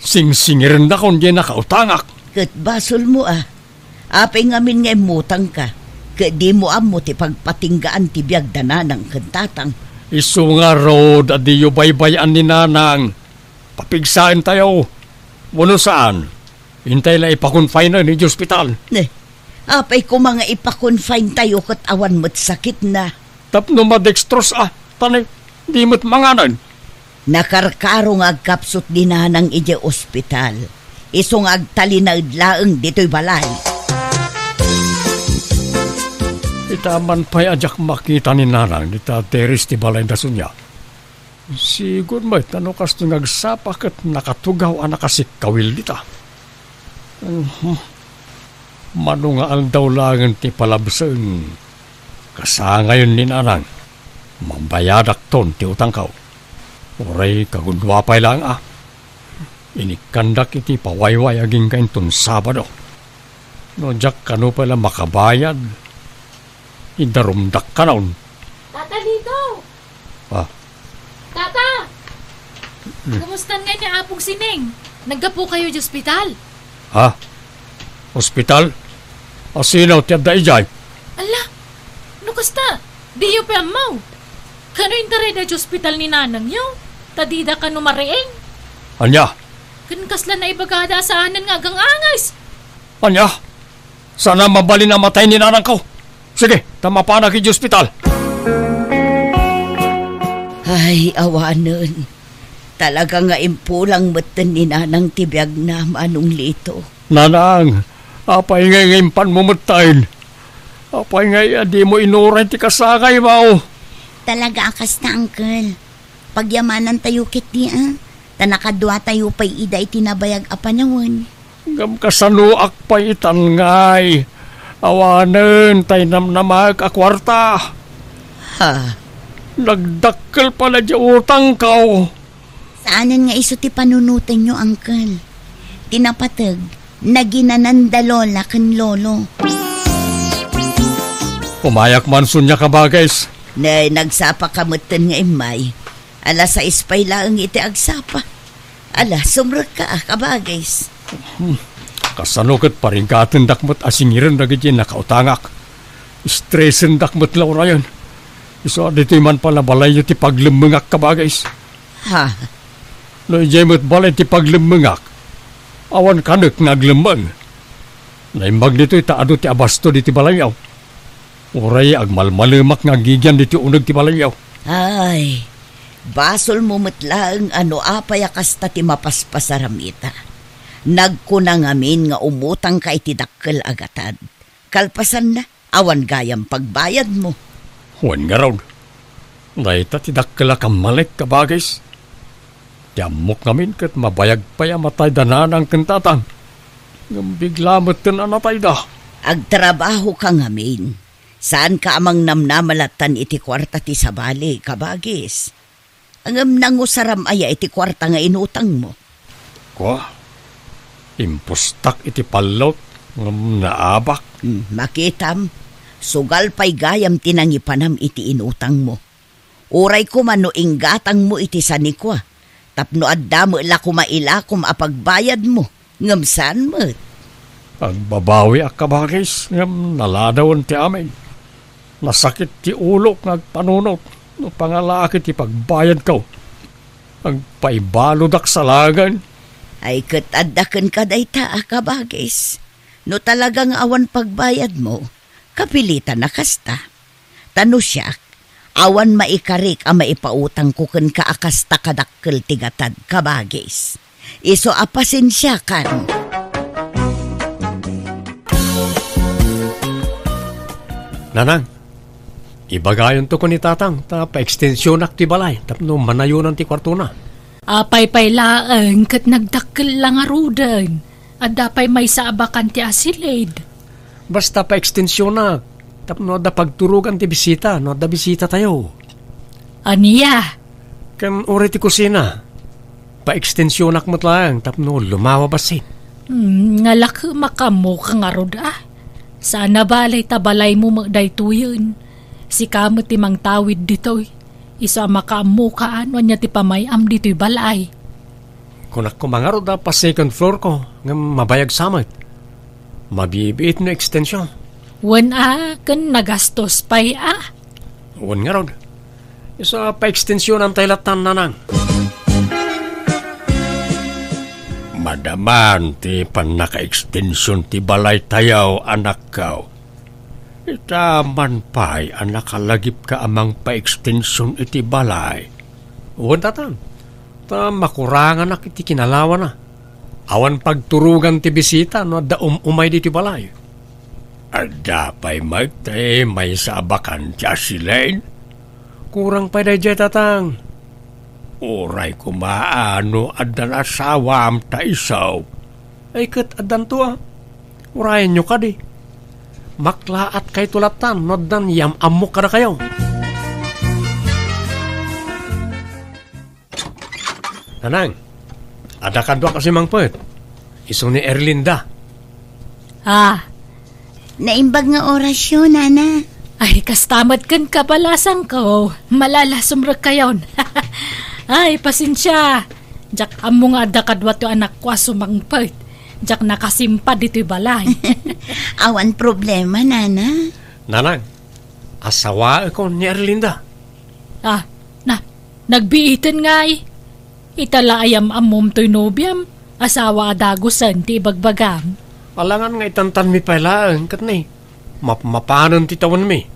Singsingirennakon diay nakautangak. Ket basolmo a. Apay ngamin nga immutangka, ket dimo ammo ti pagpatinggaan ti biag da Nanang ken Tatang? Isu ngarud a diyo baybay-an ni Nanang. Papigsaentayo. Wenno saan? Intay la ipa-confine-en idiay ospital. Ne, apay koma nga ipa-confine-tayo ket awan met sakitna? Tapno madextrose a, ta ne, di met manganen. Nakarkaro nga agkapsut ni Nanang idiay ospital. Isu nga agtalinaed laeng ditoy balay. Ita man pay a diak makita ni Nanang dita terrace ti balayda sunia. Sigud met no kastoy nga agsapa ket nakatugaw a nakasikkawil dita. Mhm. Mano nga aldaw laengen ti palabsen, kasangayon ni Nanang, mabayadakton ti utangko. Uray kagudua pay laeng a. Inikkandak iti pawayway agingga inton Sabado. No diak kano pay la makabayad, idarumdak kanon. Tata Lito! Ah. Tata! Hmm. Kumusta ngay ni Apong Sining? Naggapu kayo di ospital? Ha? Ospital? Asino ti adda idiay? Ala, no kasta, diyo pay ammo. Kano intarayda di ospital ni nanangyo? Ta dida kano mariing? Ania? Ken kasla naibagada a saanen nga agang-angas. Ania? Saan a mabalin a matay ni nanangko. Sige, ta mapanak iti ospital. Ay, awanen. Talaga nga impulang metten ni Nanang ti biagna, Manong Lito. Nanang, apay ngay nga impanmo metten? Apay ngay a dimo inuray ti kasangaymo? Talaga a kasta, Uncle. Pagyamanantayo ketdi a, ta nakaduatayo pay ida iti nabayag a panawen. Ngem kasanoak pay itan ngay? Awanen tay namnamaek a kuarta. Ha? Nagdakkel pay la di utangko. Saanen nga isu ti panunotenyo, Uncle. Ti napateg, naginananda Lola ken Lolo. Umayak man sunia, kabagis. Ne, nagsapa ka metten nga immay. Alas sais pay laeng iti agsapa. Ala, sumrekka a, kabagis. Hmm. Kasano ket parigatendak met a singiren dagiti nakautangak? Estresendak met la unayen. Isu a ditoy man pay la balayyo ti paglemmengak, kabagis. Ha? No idiay met balay ti paglemmengak, awan kanek nga aglemmeng. Naimbag ditoy ta adu ti abasto ditoy balayyo. Uray agmalmalemak nga agigian ditoy uneg ti balayyo. Ay, basolmo met laeng a no apay a kasta ti mapaspasaram ita. Nagkuna ngamin nga umutangka iti dakkel a gatad. Kalpasanna, awan gayam pagbayadmo. Wen ngarud, dayta ti dakkel a kammalek, kabagis. Ti ammok ngamin ket mabayag pay a matayda nanang ken tatang. Ngem bigla metten a natayda. Agtrabahoka ngamin. Saanka a mangnamnama lattan iti kuarta ti sabali, kabagis. Ngem nangusaram aya iti kuarta nga inutangmo? Kua, impustak iti pallot ngem naabak. Hmm, makitam, sugal pay gayam ti nangipanam iti inutangmo. Uray koma no inggatangmo iti sanikua, tapno adda met la koma ilakom a pagbayadmo, ngem saan met. Agbabawiak, kabagis, ngem naladawen ti amin. Nasakit ti ulok nga agpanunot no pangalaak iti pagbayadko. Agpaibaludak salagen. Ay, ket adda kenka dayta a kabagis. No talaga nga awan pagbayadmo, kapilitan a kasta. Ta no siak, awan maikarik a maipautangko kenka a kasta kadakkel ti gatad, kabagis. Isu a pasensiakan. Nanang, ibagayonto ken ni Tatang ta paekstensionak ti balay tapno manayonan ti kuartona. Apay pay laeng ket nagdakkel la ngaruden. Adda pay maysa a bakan ti asilid. Basta paekstensionak tapno adda pagturogan ti bisita no adda bisitatayo. Ania? Ken uray ti kusina, paekstensionak met laeng tapno lumawa bassit. Hmm, nga la ket makaammoka ngarud a. Saan a bale ta balaymo met daytoyen. Sika met ti mangtawid ditoy. Isu a makaammoka a no ania ti pamay-am ditoy balay. Kunak koma ngarud a pa-second floor ko ngem mabayag sa met. Mabibiit no ekstensyon. Wen a, ken nagastos pay a. Wen ngarud. Isu a paekstensyonan tayo latan, Nanang. Madaman ti pannakaekstensyon ti balaytayo, anakko. Ita man pay a nakalagipka a mangpaekstensyon iti balay. Wen, Tatang, ta makuranganak iti kinalawana. Awan pagturogan ti bisita no adda um-umay ditoy balay. Adda pay met ti maysa a bakan ti asilid. Kurang pay daydiay, Tatang. Uray koma a no addan asawam ta isu. Ay, ket addanto a. Urayenyo kadi. Maklaatkayto latan no addan yam-ammok kadakayo. Nanang, adda kaduak a simangpet. Isu ni Erlinda. Ah. Naimbag nga orasyo, Nana. Ay, kasta met ken kabalasangko. Malalasumrekkayon. Ay, pasensia. Diak ammo nga adda kaduato anakko a sumangpet. Diak nakasimpa ditoy balay. Awan problema, Nana. Nanang, asawaekon ni Erlinda. Ah, na, nagbiiten ngay. Ita la a yam-ammom toy nobiam, asawa a dagusen ti ibagbagam. Alangan nga itantanmi pay laeng, ket ni, mapmapanen ti tawenmi.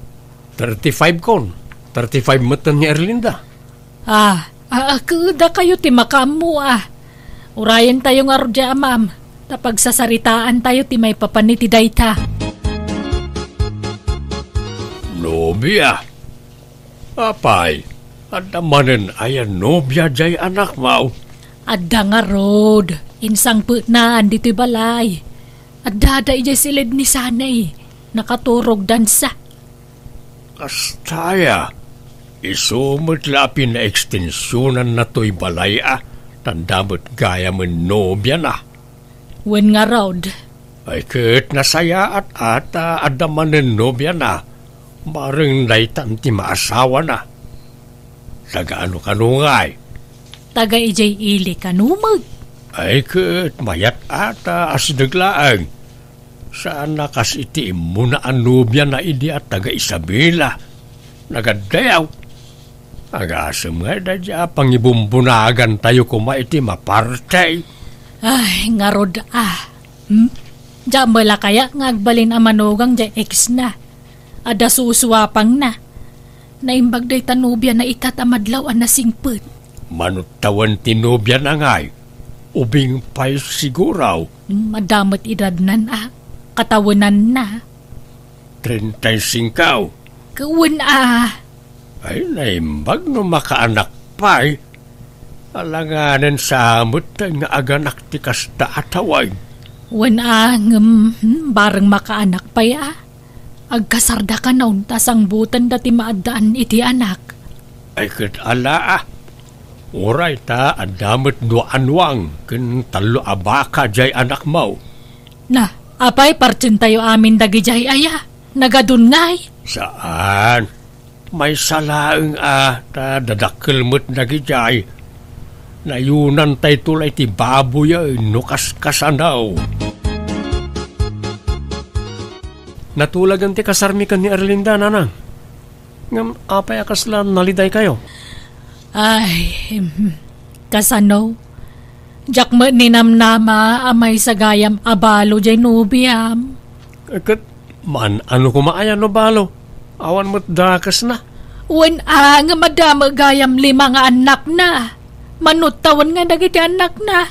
Thirty-five kon, thirty-five metten ni Erlinda. Ah, a, a, ket dakayo ti makaammo a. Urayentayo ngarud diay amam, ta pagsasaritaantayo ti maipapan iti dayta. Nobia? Apay, adda manen aya nobia diay anakmo? Adda ngarud, insangpetnaan ditoy balay. Addada idiay siled ni Sanay, nakaturog dansa. Kasta aya, isu met la a pinaekstensionanna toy balay a, ta adda met gayamen nobiana. Wen ngarud. Ay, ket nasayaat a ta adda manen nobiana, bareng daytan ti maasawana. Taga ano kano ngay? Taga idiay ili kano met. Ay, ket mayat a ta asideg laeng. Saan a kas iti immuna a nobiana idi a taga Isabela. Nagaddayaw. Agasem ngay daydiay a pangibumbunagantayo koma iti maparti. Ay, ngarud a. Hmm? Diak met la kaya nga agbalin a manugang diay ex na. Adda susuapangna. Naimbag dayta nobiana ita ta madlaw a nasingpet. Mano tawen ti nobiana ngay? Ubing pay siguro. Hmm, adda met edadnan a. Katawenanna. Treinta y cinco. Wen a. Ay, naimbag no makaanak pay. Alanganen sa met nga aganak ti kasta a tawen. Wen a, ngem, hmm, bareng makaanak pay a. Agkasarda kanon ta sangbutenda ti maaddaan iti anak. Ay, ket ala a. Uray ta adda met dua a nuang ken tallo a baka diay anakmo. Na, apay, partsentayo amin dagidiay aya? Nagadun ngay? Saan. Maysa laeng a ta dadakkel met dagidiay. Nayunantayto la iti baboy no kaskasano. Natulagan ti kasarmi ken ni Erlinda, nanang. Ngem apay a kasla nalidaykayo? Ay, hmm, kasano? Diak met ninamnama a maysa gayam a balo diay nobiam. Ket man-ano koma aya no balo? Awan met dakesna. Wen a, ngem adda met gayam lima nga annakna. Mano tawen nga dagiti annakna?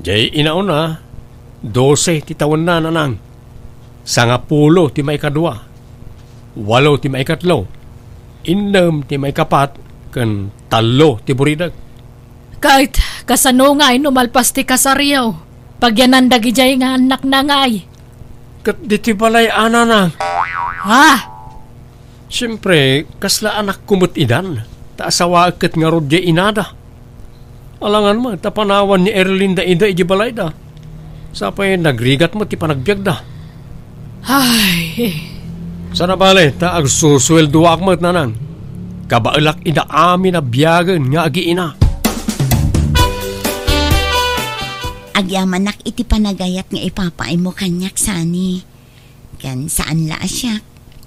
Diay inauna, dose ti tawenna, nanang. Sangapulo ti maikadua, walo ti maikatlo, innem ti maikapat, ken tallo ti buridek. Ket kasano ngay no malpas ti kasaryo? Pagyanan dagidiay nga annakna ngay? Ket ditoy balay a, nanang. Ha? Siempre, kasla anakko met idan, ta asawaek ket ngarud diay inada. Alangan met a panawan ni Erlinda ida idiay balayda. Sapay nagrigat met ti panagbiagda. Ay. Saan a bale, ta agsusueldoak met, nanang. Kabaelak ida amin a biagen nga agiina. Agyamanak iti panagayat nga ipapaaymo kaniak, Sani. Ken saan la a siak,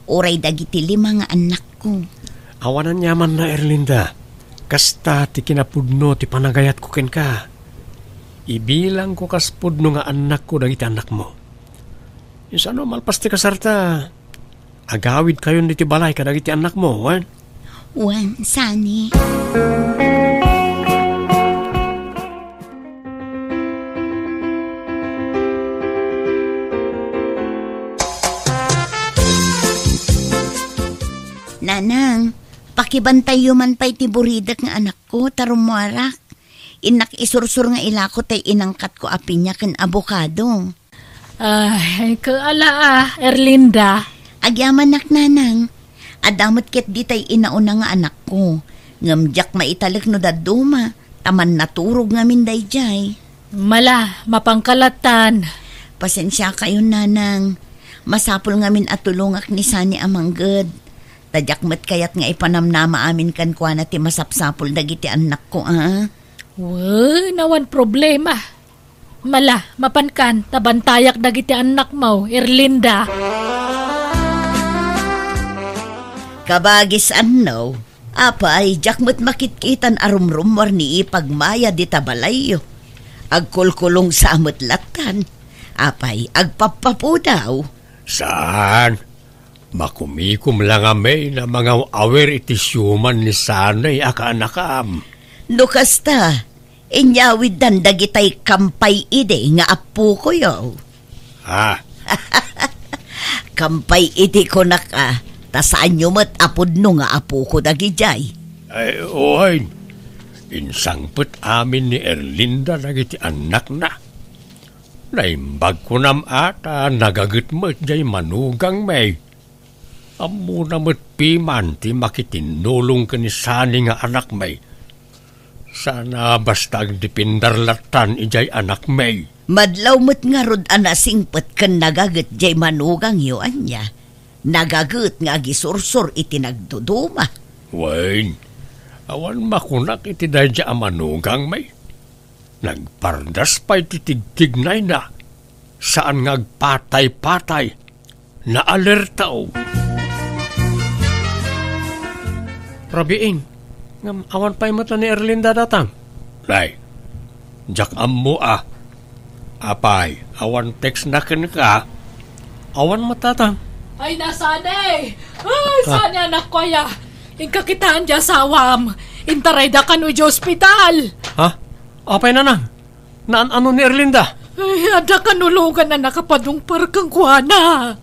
uray dagiti lima nga annakko. Awan aniamanna, Erlinda. Kasta ti kinapudno ti panagayatko kenka. Ibilangko kas pudno nga annakko dagiti annakmo. Insano malpas ti kasarta, agawidkayon ditoy balay kadagiti annakmo, wen? Wen, Sani. Nanang, pakibantayyo man pay ti buridek nga anakko, ta rummuarak. Innak isursur nga ilako tay inangkatko a piña ken abokado. Ay, kaala a, Erlinda. Agyamanak, nanang. Adda met ket ditay inauna nga anakko. Ngem diak maitalek no dadduma, ta mannaturog ngamin daydiay. Mala, mapanka lattan. Pasensiakayon, nanang. Masapul ngamin a tulongak ni Sani a mangged. Ta diak met kayat nga ipanamnama amin kenkuana ti masapsapul dagiti annakko, a? Wen, awan problema. Mala, mapankan, ta bantayak dagiti annakmo, Erlinda. Kabagis, anno? Apay, diak met makitkitan a rumrummuar ni ipagmaya dita balayyo. Agkulkulongsa met lattan. Apay, agpappapudaw? Saan? Makumikom la ngamin a mangaw-awir iti siuman ni Sani a kaanakam. No kasta, inyawiddan dagitay kampay idi nga appokoyo. Ha? Kampay idi kunak a, ta saanyo met a pudno nga appoko dagidiay. Ay, wen. Insangpet amin ni Erlinda dagiti annakna. Naimbag kunam a ta nagaget met diay manugangmi. Ammona met piman ti makitinnulong ken ni Sani nga anakmi. Saan a basta agdepender lattan idiay anakmi. Madlaw met ngarud a nasingpet ken nagaget diay manugangyo, ania? Nagaget nga agisursur iti nagduduma. Wen, awan makunak iti daydiay a manugangmi. Nagpardas pay ti tigtignayna. Saan nga agpatay-patay. Naalerta. Rabiin, ngem awan pay met ni Erlinda datang. Nay, diak ammo a. Apay, awan text na kenka? Awan met datang. Ay, na, Sani! Ay, ah. Sani, anakko aya. Inka kitaen ti asawam. Intarayda kano idiay ospital. Ha? Apay, nanang? Naan-ano ni Erlinda? Ay, adda kanulogan a nakapadungpar kenkuana.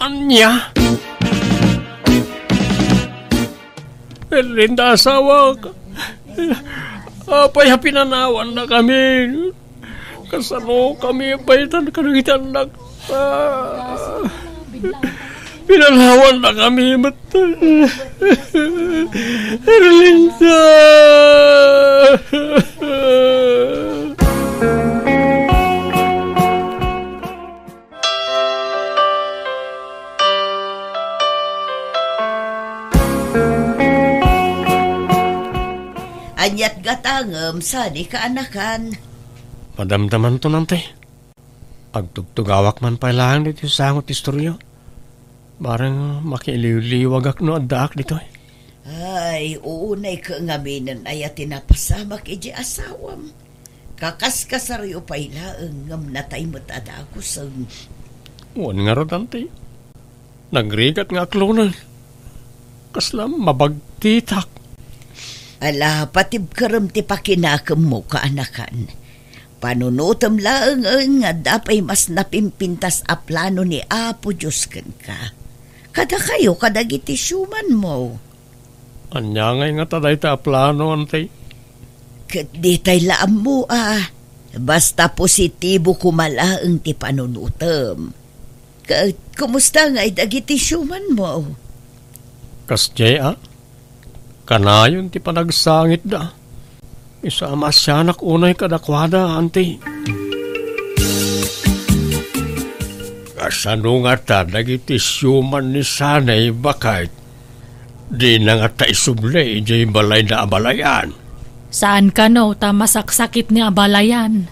Ania? Erlinda, asawak. Apay a pinanawannakami? Kasanokami a paytan kadagiti annak? Ah. Pinalawannakami met. Erlinda! Aniat gatangem sadi kaanakan? Madamdamanto, Auntie. Agtugtugawak man pay laeng ditoy sango ti istorya. Bareng makiiliwliwagak no addaak ditoy. Ay, unay ka ngaminen aya ti napasamak iti asawam. Kakaskasaryo pay laeng ngem natay met a dagusen. Wen ngarud, Auntie. Nagrigat nga akloneng. Kasla mabagtitak. Ala, patibkerem ti pakinakemmo, kaanakan. Panunotem laeng nga adda pay mas napimpintas a plano ni Apo Dios kenka. Kadakayo kadagiti siumanmo. Ania ngay ngata dayta a plano, Auntie? Ket ditay la ammo a. Basta positibo koma laeng ti panunotem. Ket kumusta ngay dagiti siumanmo? Kasdiay a? Kanayon ti panagsangitda. Isu a maasianak unay kadakuada, Auntie. Kasano ngata dagiti siuman ni Sanay, baket? Dina ngata isubli idiay balayna a balayan. Saan kano ta masaksakit ni a balayan.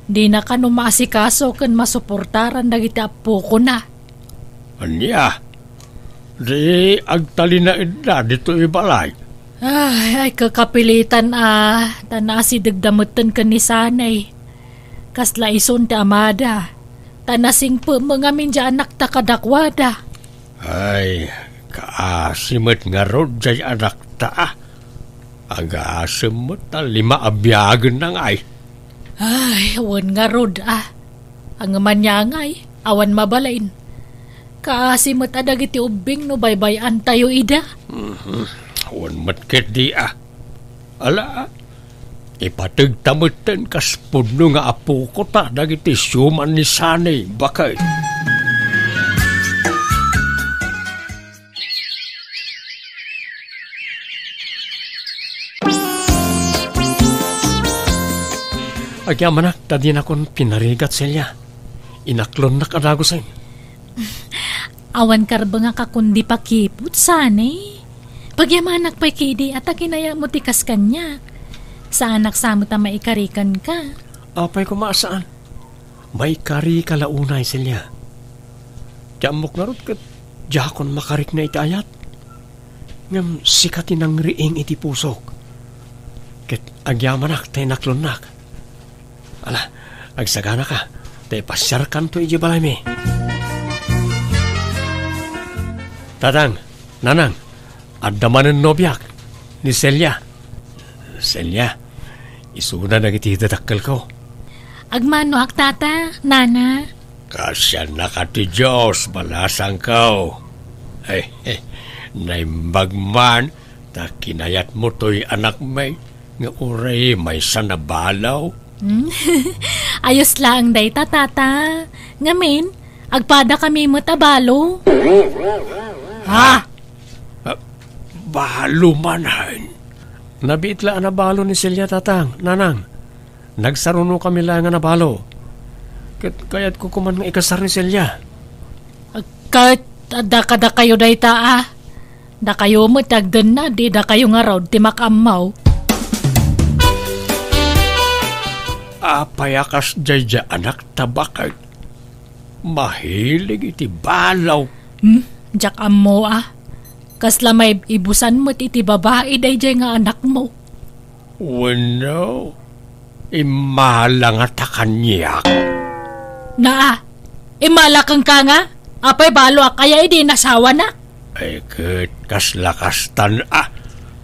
Dina kano maasikaso ken masuportaran dagiti appokona. Ania? Di agtalinaedda ditoy balay? Ay, ay, kakapilitan a, ta naasidegda metten ken ni Sanay. Kasla isun ti amada, ta nasingpet met ngamin diay anakta kadakuada. Ay, kaasi met ngarud diay anakta a. Agasem met ta lima a biagenna ngay. Ay, wen ngarud a. Ngem ania ngay, awan mabalin. Kaasi met a dagiti ubbing no baybay-antayo ida. Mhm. Wen met ketdi a. Ala, ipategta metten kas pudno nga apokota dagiti siuman ni Sanay, baket. Agyamanak ta dinakon pinarigat, Celia. Inaklonnak a dagusen. Awan karbengak a kundi pakiput, Sanay. Pagyamanak pay ketdi a ta kinayatmo ti kas kaniak. Saanak sa met a maikari kenka. Apay koma a saan? Maikarika la unay, Celia. Ti ammok ngarud ket diakon makarikna iti ayat. Ngem sika ti nangriing iti pusok. Ket agyamanak ta inaklonnak. Ala, agsaganaka, ta ipasiarkanto idiay balaymi. Tatang, Nanang, adda manen nobiak, ni Celia. Celia, isuna dagiti dadakkelko. Agmanoak, Tata, Nana. Kaasiannaka ti Dios, balasangko. Ay, eh, naimbag man ta kinayatmo toy anakmi nga uray maysa a balo. Hmm? Ayos laeng dayta, Tata. Ngamin, agpadakami met a balo. Ha? Ah, balo manen? Nabiit la a nabalo ni Celia, Tatang, Nanang. Nagsarunokami laeng a nabalo. Ket kayatko koman nga ikasar ni Celia. Ket adda kadakayo dayta a. Dakayo met ti agdennad, di dakayo ngarud ti makaammo. Apay a kasdiay diay anakta, baket? Mahilig iti balo. Hmm? Diak ammo a. Kasla maibusan met iti babai daydiay nga anakmo. Wenno, immala ngata kaniak? Naa, immala kenka nga? Apay baloak aya idi inasawanak? Ay, ket kasla kastan a.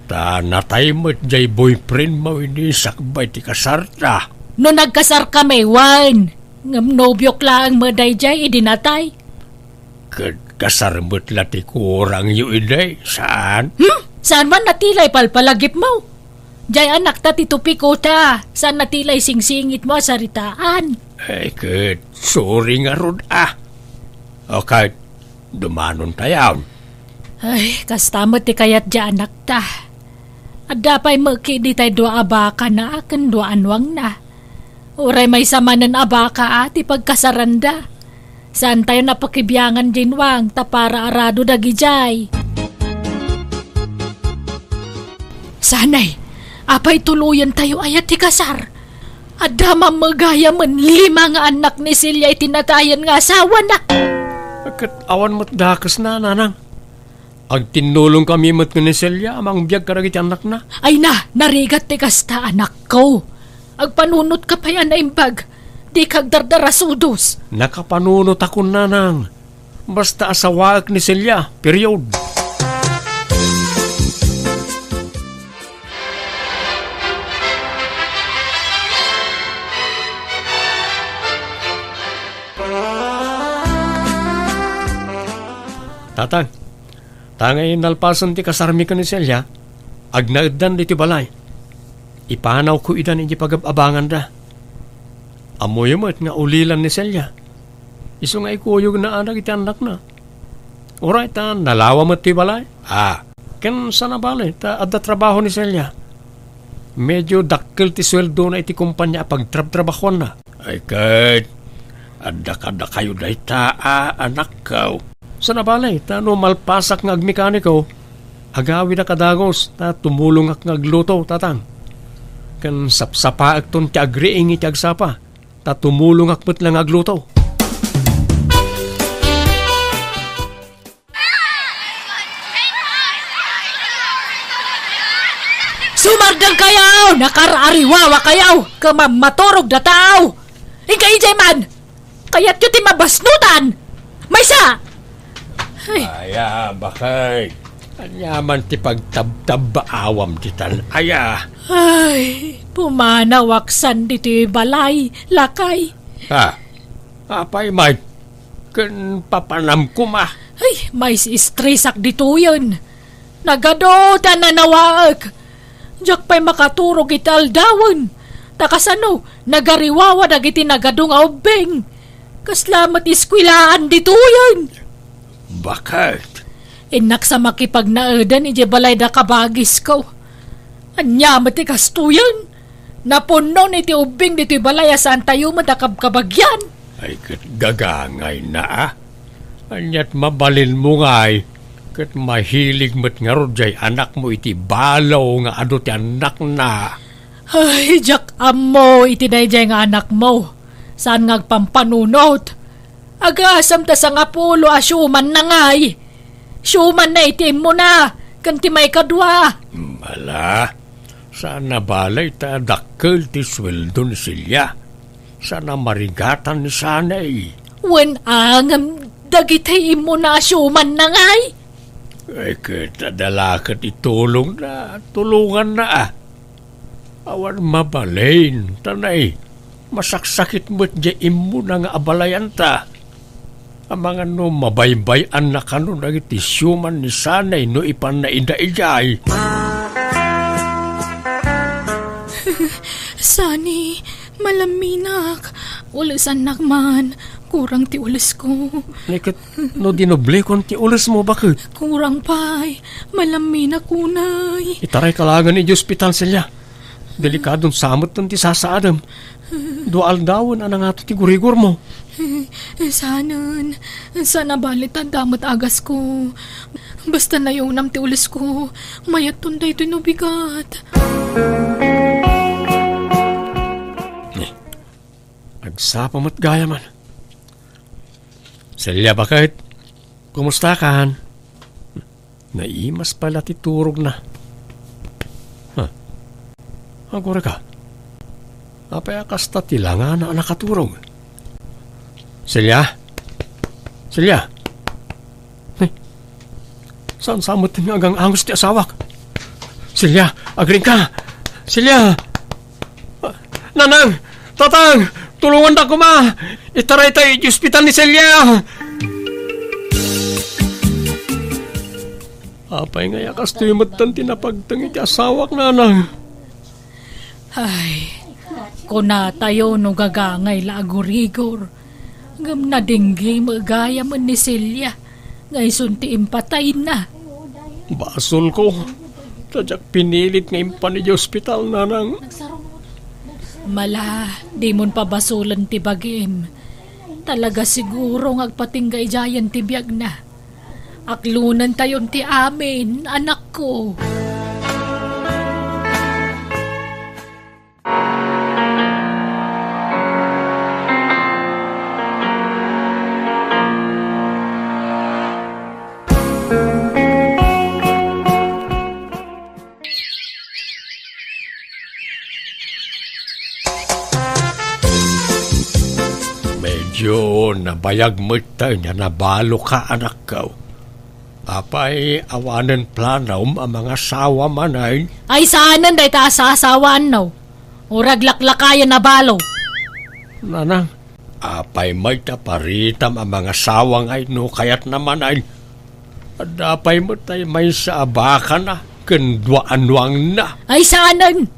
Ta natay met diay boyfriendmo idi sakbay ti kasarta. No nagkasarkami, wen. Ngem nobiok laeng met daydiay idi natay. Ket kasar met la ti kurangyo idi, saan? Hmm? Saan man natilay palpalagipmo? Diay anakta ti tupiko ta, saan natilay singsingitmo a saritaan? Ay, ket, sorry ngarud a. O ket, Dumanontayon. Ay, kasta met ti kayat ti anakta. Adda pay met ketdi tay dua a bakana ken dua a nuangna. Uray maysa manen a baka a ti pagkasaranda. Saantayon a pakibiangan diay nuang ta para arado dagidiay. Sanay, apay tuloyentayo aya ti kasar? Adda met gayamen lima nga annak ni Celia iti natayen nga asawana. Ket awan met dakesna, nanang. Agtinnulongkami met ken ni Celia a mangbiag kadagiti annakna. Ay na, narigat ti kasta, anakko. Agpanunotka pay a naimbag. Dika agdardarasudos. Nakapanunotakon, nanang. Basta asawaek ni Celia, period. Tatang, ta ngay nalpasen ti kasarmi ken ni Celia, agnaeddan ditoy balay. Ipanawko idan iti pagab-abanganda. Ammoyo met nga ulilan ni Celia. Isu nga ikuyogna a dagiti annakna. Uray ta nalawa met ti balay. Ah, ken saan a bale ta adda trabaho ni Celia. Medio dakkel ti sueldona iti kompania a pagtrabtrabahoanna. Ay ket, adda kadakayo dayta a anakko. Saan a bale ta no malpasak nga agmekaniko, agawidak a dagus ta tumulongak nga agluto, tatang. Ken sapsapaekton ti agriing iti agsapa. Ta tumulongak met la nga agluto. Sumardeng kayo! Nakar-ariwawa kayo! Kemam maturog da tao! Inka idiay man! Kayatyo ti mabasnutan! Maysa! Ay. Aya, bakay. Aniaman ti pagtabtabbaawam ditan aya? Ay, pumanawak san ditoy balay, lakay. Ah, apay met? Ken papanam koma. Ay, maistresak ditoyen. Nagadu ti nanawaek. Diak pay makaturog iti aldawen. Ta kasano, nagariwawa dagiti nagadu nga ubbing. Kasla met eskuelaan ditoyen. Baket? Innak sa makipagnaeden idiay balay da kabagisko. Ania met ti kastoyen? Napunnon iti ubbing ditoy balay a saantayo met a kabkabagian. Ay, ket gagangayna, a. Aniat mabalinmo ngay, ket mahilig met ngarud jay anakmo iti balo nga adu ti annakna. Ay, diak ammo iti daydiay nga anakmo. Saan nga agpampanunot? Agasem ta sangapulo a siumanna ngay. Siumanna iti immuna, ken ti maikadua. Ala, saan a bale ta dakkel ti sueldo ni Celia. Saan a marigatan ni Sanay. Wen angem dagiti immuna a siumanna ngay? Ay, ket adda la ket itulongna, tulonganna, a. Awan mabalin, ta nay, masaksakit met jay immuna nga abalayanta. Amangan no mabaybay-anna kano dagiti siuman ni Sanay no ipanna ida idiay. Sani, malaminak. Ulesannak man. Kurang ti ulesko. Nay ket, no dinoblekon ti ulesmo, baket? Kurang pay. Malaminak unay. Itarayka laengen iti ospital, Celia. Delikadon sa met ti sasaadem. Dua aldawen a nangato ti gurigormo. Saanen, saan a bale ta adda met agasko. Basta nayunam ti ulesko, mayatton daytoy no bigat. Agsapa met gayamen. Celia, baket? Kumustakan? Naimas pay la ti turogna. Ha? Agurayka. Apay a kasta ti langana a nakaturog? Celia? Celia? Ay, saan sa met nga agang-angus ti asawak? Celia, agriingka! Celia! Nanang! Tatang! Tulonganda koma! Itaraytayo iti ospital ni Celia! Apay ngay a kastoy metten ti napagteng iti asawak, nanang? Ay, kunatayo no gagangay la a gurigor. Ngem nadinggi met gayamen ni Celia. nga isun ti impatayna. Basolko, ta diak pinilit nga impan idiay ospital, nanang. Mala, dimon pabasolen ti bagim. Talaga siguro nga agpatingga idiayen ti biagna. Aklonentayon ti amin, anakko. Medyo nabayag met tayo nga nabaloka, anakko. Apay, awanen planom a mangasawa manen? Ay, saanen dayta a saasawaanno. Uray aglaklakayen a balo. Nanang, apay met ta paritam a mangasawa ngay no kayatna manen? Adda pay met tay maysa a bakana ken dua a nuangna. Ay, saanen!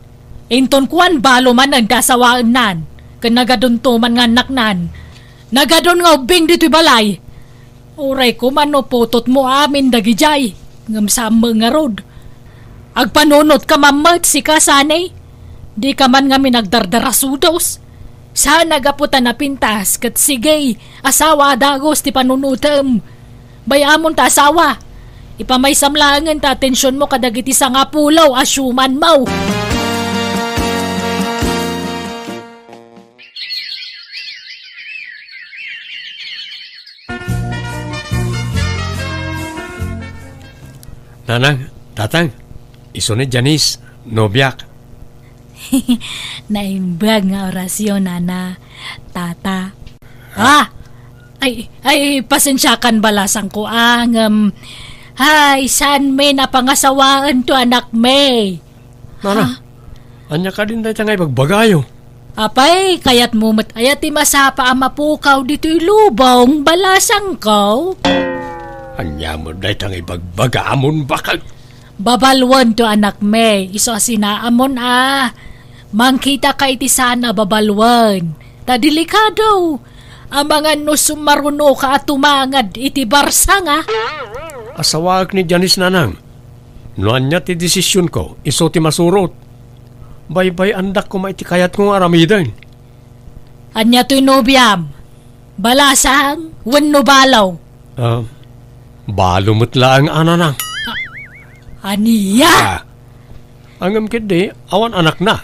Inton kuan, balo manen ti asawaennan, ken nagadunto man nga annaknan. Nagadun nga ubbing ditoy balay. Uray koma no putotmo amin dagidiay, ngem saan met ngarud. Agpanunotka man met, sika, sane? Dika man ngamin agdardarasudos. Saan a gapu ta napintas ket sige, asawa a dagus ti panunotem. Bay-amon ta asawa. Ipamaysam laengen ta atensionmo kadagiti sangapulo a siumanmo. Nanang, tatang, isu ni Janice, nobiak. Naimbag nga orasyon, nana, tata. Ah! Ay, ay, pasensiakan, balasangko, ah, ngem, ay, saan mi napangasawaen to anak mi? Nana, ha? Ania kadin dayta nga ibagbagayo? Apay, kayatmo met aya ti masapa a mapukaw ditoy lubong, balasangko? Ania met dayta nga ibagbagamon, bakag? Babaluen to anak mi, isu a sinaamon a. Mangkitaka iti saan a babaluen. Ta delikado. Amangan no sumarunoka a tumangad iti barsanga. Asawaek ni Janice, nanang. No ania ti desisionko, isu ti masurot. Baybay-andak koma iti kayatko nga aramiden. Ania toy nobiam? Balasang wenno balo? Ah, balo met laeng a, nanang. Ania? Ah, ngem ketdi, awan anakna.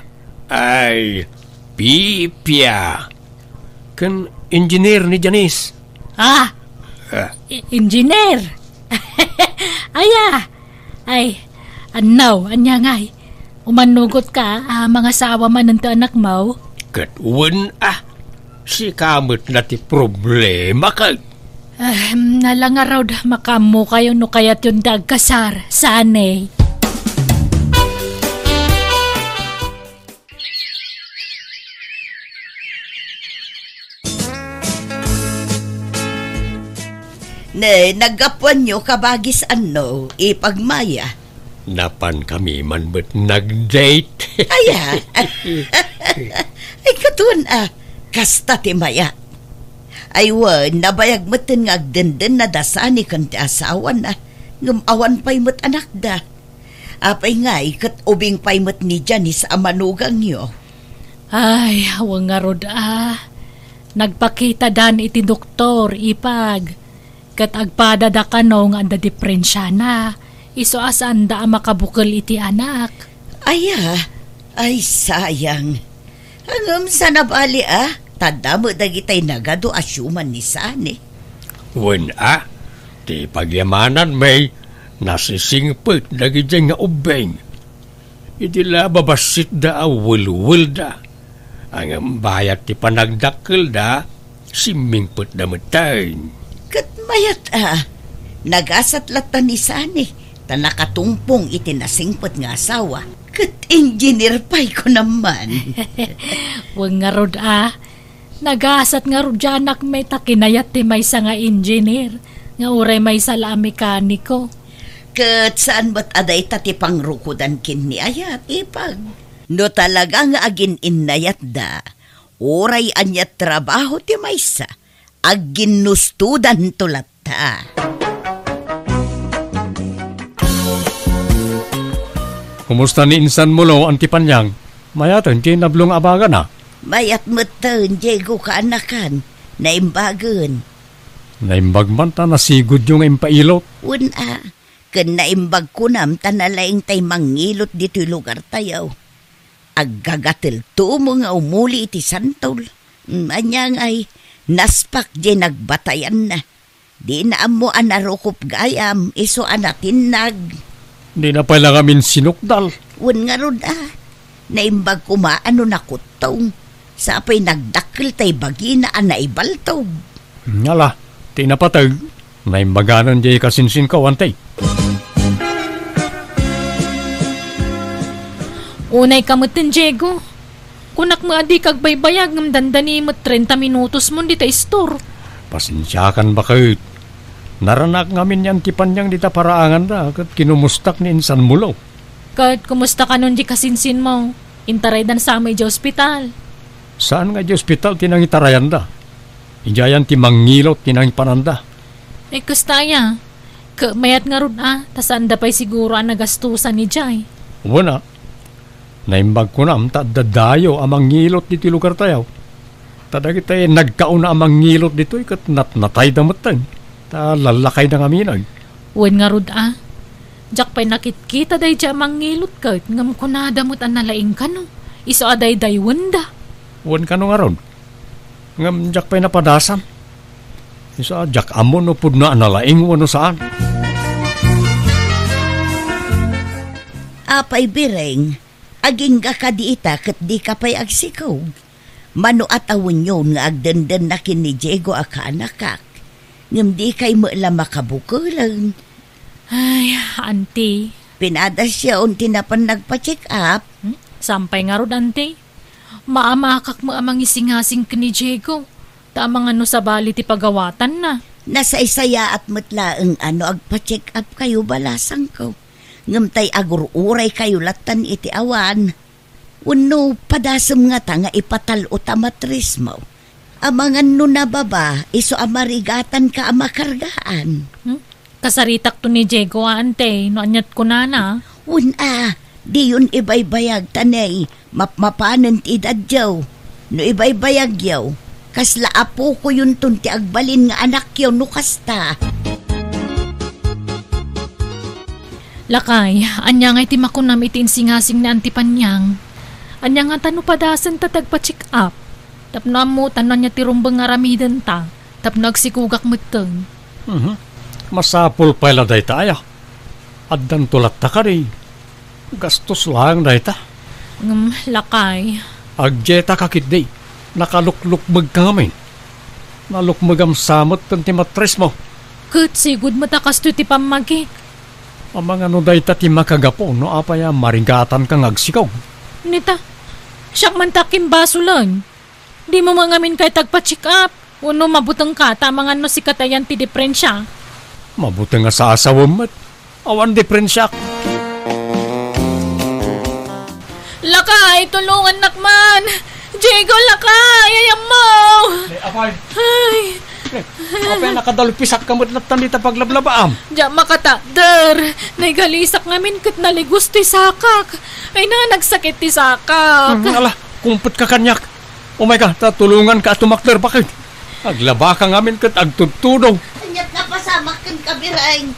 Ay, pipia. Ken engineer ni Janice. Ah, ah. I-, engineer. Aya. Ay, annaw, ania ngay? Umannugotka a mangasawa manen ti anakmo? Ket wen a, sika met la ti problema ket. Ahem, nala ngarud, makaammokayo no kayatyon ti agkasar, sane. Ne, naggapuanyo kabagis anno, ipagmaya? Napankami man met nag-date. Aya. Ay, katon a, kasta ti maya. Ay, wen, nabayag metten nga agdenden na da sani ken ti asawana, ngem awan pay met anakda. Apay ngay, ket ubing pay met ni Janice a manugangyo? Ay, awan ngarud a. Nagpakitadan iti doktor, ipag. Ket agpadada kano nga adda diperensiana. Isu a saanda a makabukel iti anak. Aya, ay sayang. Ngem saan a bali a, ta adda met dagitay nagadu a siuman ni Sani. Wen a, ti pagyamanan met nasisingpet dagidiay nga ubbing. Idi la babassitda a welwelda, ngem bayat ti panagdakkelda, simmingpetda metten. Ket mayat a, nagasat latta ni Sani, ta nakatungpong iti nasingpet nga asawa, ket engineer pay kunam man. Wen ngarud a, nagasat ngarud diay anakmi ta kinayat ti maysa nga engineer, nga uray maysa la a mekaniko. Ket saan met a dayta ti pangrukodan ken ni ayat, ipag. No talaga nga agin-innayatda, uray ania trabaho ti maysa, agginnustodanto latta. Kumusta ni Insan Mulo, Auntie Panyang? Mayaten ti nablo nga abagana? Mayat metten, Diego, kaanakan. Naimbagen. Naimbag man ta nasigudyo nga impailot. Wen a, ken naimbag kunam ta nalaing tay mangilot ditoy lugartayo. Aggagatelto mo nga umuli iti santol. Mm, ania ngay, naspak diay nagbatayanna. Dina ammo a narukop gayam, isu a natinnag. Dina pay la ngamin sinukdal. Wen ngarud a, naimbag koma a no nakuttong. Sa pay nagdakkel tay bagina a naibaltog. Ngala, ti napateg, naimbaganan diay kasinsinko, Auntie. Unay ka metten, Diego. Kunak met a dika agbaybayag ngem dandani met trenta minutos mon dita istor. Pasensiakan, baket. Naranak ngamin ni Auntie Panyang dita paraanganda ket kinumustak ni Insan Mulo. Ket kumusta kanon di kasinsinmo? Intaraydan sa met idiay ospital. Saan nga idiay ospital ti nangitarayanda? Idiayan ti mangilot ti nangipananda. Ay, kasta aya. Ket mayat ngarud a, ta saanda pay siguro a nagastosan idiay. Wen a, naimbag kunam ta adda dayo a mangilot ditoy lugartayo. Ta dagiti nagkauna a mangilot ditoy ket natnatayda metten, ta lallakayda ngamin. Wen ngarud a, diak pay nakitkita daydiay a mangilot ket ngem kunada met a nalaing kano, isu a daydayawenda. Wen kano ngarud? Ngem diak pay napadasan. Isu a diak ammo no pudno a nalaing wenno saan. Apay, Bireng, agingga kadi ita ket dika pay agsikog? Mano a tawenyon nga agdendenna ken ni Diego a kaanakak, ngem dikay met la makabukeleng. Ay, Auntie. Pinadasyon ti napan nagpa-check up. Hmm? Saan pay ngarud, Auntie? Maamakak met a mangisingasing ken ni Diego, ta amangan no sabali ti pagawatanna. Nasaysayaat met laeng a no agpa-check up kayo, balasangko. Ngem tay agur-uray kayo lattan iti awan. Wenno padasem ngata nga ipatal-o ta matrismo? Amangan no nababa, isu a marigatanka a makargaan. Hmm? Kasaritakto ni Diego a, Auntie, no aniat kunana. Wen a, diyon ibaybayag ta nay, mapmapanen ti edadyo. No ibaybayagyo, kasla apokoyonton ti agbalin nga anakyo no kasta. Lakay, ania ngay ti makunam iti insingasing ni Auntie Panyang? Ania ngata no padasenta ti agpa-check up? Tapno ammotan no ania ti rumbeng nga aramidenta, tapno agsikogak metten. Mhm. Masapul pay la dayta aya. Addanto latta kadi. Gastos laeng dayta. Ngem, lakay. Agdiayta ka ketdi. Nakaluklukmegka ngamin. Nalukmegam sa metten ti matrismo. Ket sigud met a kastoy ti pammagik. Amangan no dayta ti makagapu no apay a marigatanka nga agsikog. Nita, siak man ti akimbasolen. Dimo met ngamin kayat agpa-check up? Wenno mabutengka ta amangan no sika ti ayan ti diprensia? Mabuteng a saasawem met. Awan diprensiak. Lakay, tulongannak man! Diego, lakay! Ay, ammo! Eh, apay. Ay. Eh, apay, nakadalpisakka met lattan dita paglablabaam. Diak makatakder. Naigalisak ngamin ket naligos ti sakak. Ay na, nagsakit ti sakak. Hmm, ala, kumpetka kaniak. Umayka, ta tulonganka a tumakder, baket. Aglabaka ngamin ket agtudtudo. Aniat napasamak kenka, Bireng?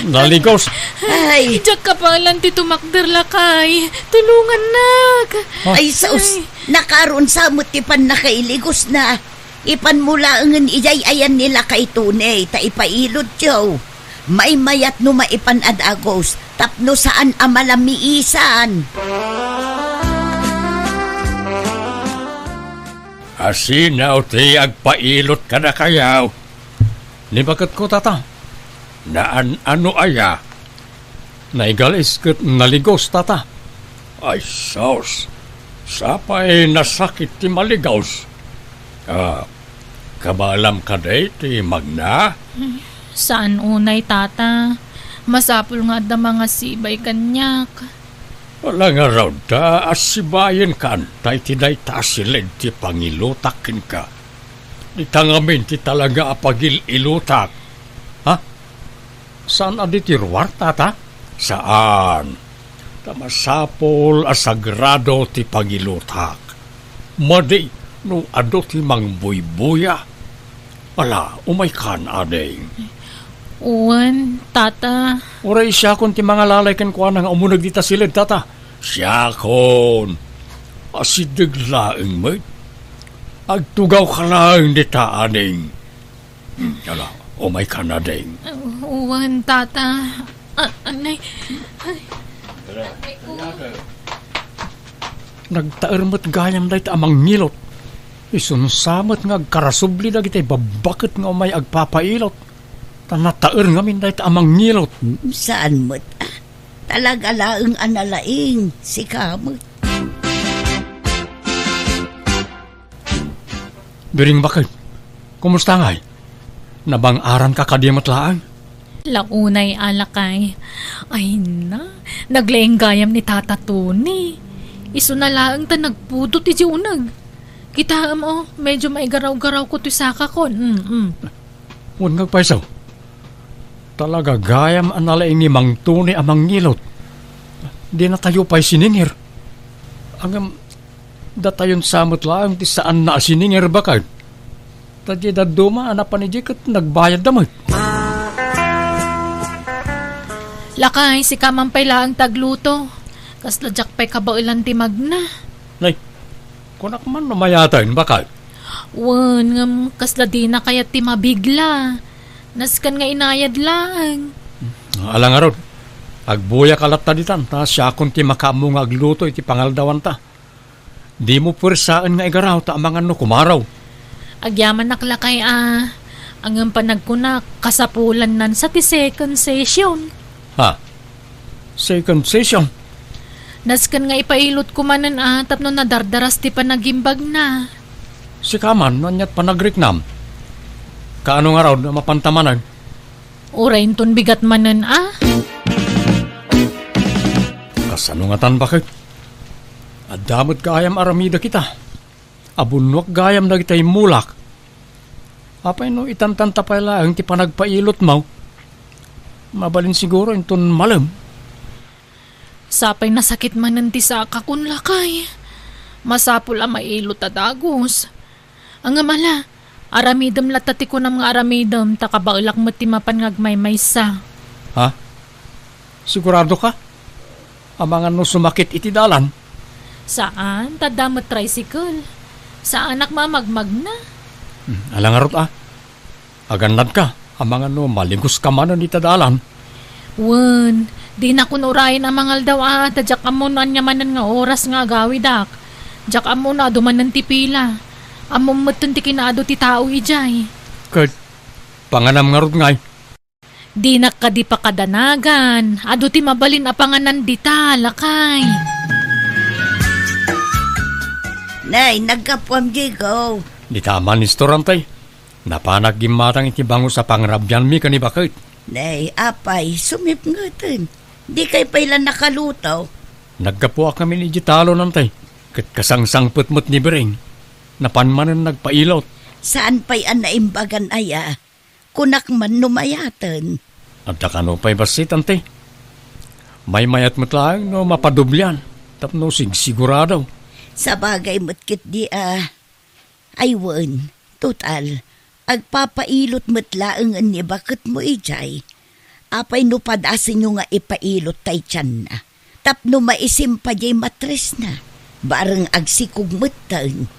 Naligos. Ay. Diak kapalan ti tumakder, lakay. Tulongannak. Ah. Ay, sus. Ay. Nakaarun sa met ti pannakailigosna. Ipanmo laengen idiay ayan ni lakay Tony, ta ipailotyo. Maymayat no maipan a dagos, tapno saan a malamiisan. Asino ti agpailot kadakayo? Ni baketko, tata. Naan-ano aya? Naigalis ket naligos, tata. Ay, sus! Sapay nasakit ti maligos. Ah, kabaelam kadi ti magna? Saan unay, tata. Masapul nga adda mangasibay kaniak. Ala ngarud ta asibayenkan ta iti dayta a siled ti pangilutak kenka. Dita ngamin ti talaga a pagil-ilutak. Ha? Saan a ditoy ruar, tata? Saan. Ta masapul a sagrado ti pangilutak. Madi no adu ti mangbuybuya. Ala, umaykan, ading. Wen, tata. Uray siakon ti mangalalay kenkuana nga umuneg dita siled, tata. Siakon. Asideg laeng met. Agtugawka laeng dita, ading. Hmm, ala, umaykan, ading. Wen, tata. Ah, anay. Ay. Nagtaer met gayam dayta a mangilot. Isunsa met nga agkarasubli dagiti babbaket nga umay agpapailot. Ta nataer ngamin dayta a mangilot. Saan met, ah. Talaga laeng a nalaing, sika met. Biring, baket. Kumusta ngay? Nabang-aranka kadi met laeng? Launay, a lakay. Ay na, naglaing gayam ni Tata Tony. Isuna laeng ta nagpudot iti uneg. Kitaem, o, medyo maigaraw-garawko ti sakakon. Mm-mm. Wen nga agpayso. Talaga gayam a nalaing ni Mang Tony a mangilot. Dinatayo pay siningir. Ngem, datayon sa met laeng ti saanna a siningir, baket. Ta diay dadduma a napan idiay ket nagbayadda met. Lakay, sika man pay laeng ti agluto. Kasla diak pay kabaelan ti magna. Nay, kunak man no mayaten, baket. Wen, ngem kasla dina kayat ti mabigla. Nasken nga inayad laeng. Ala ngarud, agbuyaka latta ditan, ta siakon ti makaammo nga agluto iti pangaldawanta. Dimo puersaen nga igaraw ta amangan no kumaraw. Agyamanak lakay a, ngem panagkunak, kasapulannan sa ti second session. Ha? Second session? Nasken nga ipailotko manen a tapno nadardaras ti panagimbagna. Sika man, no aniat panagriknam? Kaano ngarud a mapanta manen? Uray inton bigat manen a? Kasano ngatan, baket? Adda met gayam aramidek ita. Abunnuak gayam dagiti immulak. Apay no itantanta pay laeng ti panagpailotmo? Mabalin siguro inton malem. Sapay nasakit manen ti sakakon, lakay. Masapul a mailot a dagus. Ngem ala, aramidem latta ti kunam nga aramidem, ta kabaelak met ti mapan nga agmaymaysa. Ha? Siguradoka? Amangan no sumakit iti dalan? Saan, ta adda met tricycle. Saanak mamagmagna. Hmm, ala ngarud a. Agannadka, amangan no maligoska manen ita dalan. Wen, dinakon urayen a mangaldaw a, ta diak ammo no ania manen nga oras nga agawidak. Diak ammo no adu manen ti pila. Ammom metten ti kinaadu ti tao idiay. Ket, panganam ngarud ngay? Dinak kadi pakadanagan. Adu ti mabalin a panganan dita, lakay. Nay, naggapuam, Diego. Dita man, istorantay. Napanak gimmatang iti bangus a pangrabianmi ken ni baket. Nay, apay, sumipngeten. Dikay pay la nakaluto. Naggapuak ngamin iti talonantay, ket kasangsangpet met ni Biring. Napan manen nagpailot. Saan pay a naimbagan aya? Kunak man no mayaten. Adda kano pay bassit, anti? Maymayat met laeng no mapadoblian, tapno sigsigurado. Sabagay met ketdi a. Ay wen, total, agpapailot met laengen ni baketmo idiay. Apay no padasenyo nga ipailot tay tianna? Tapno maisimpa diay matresna, bareng agsikog metten.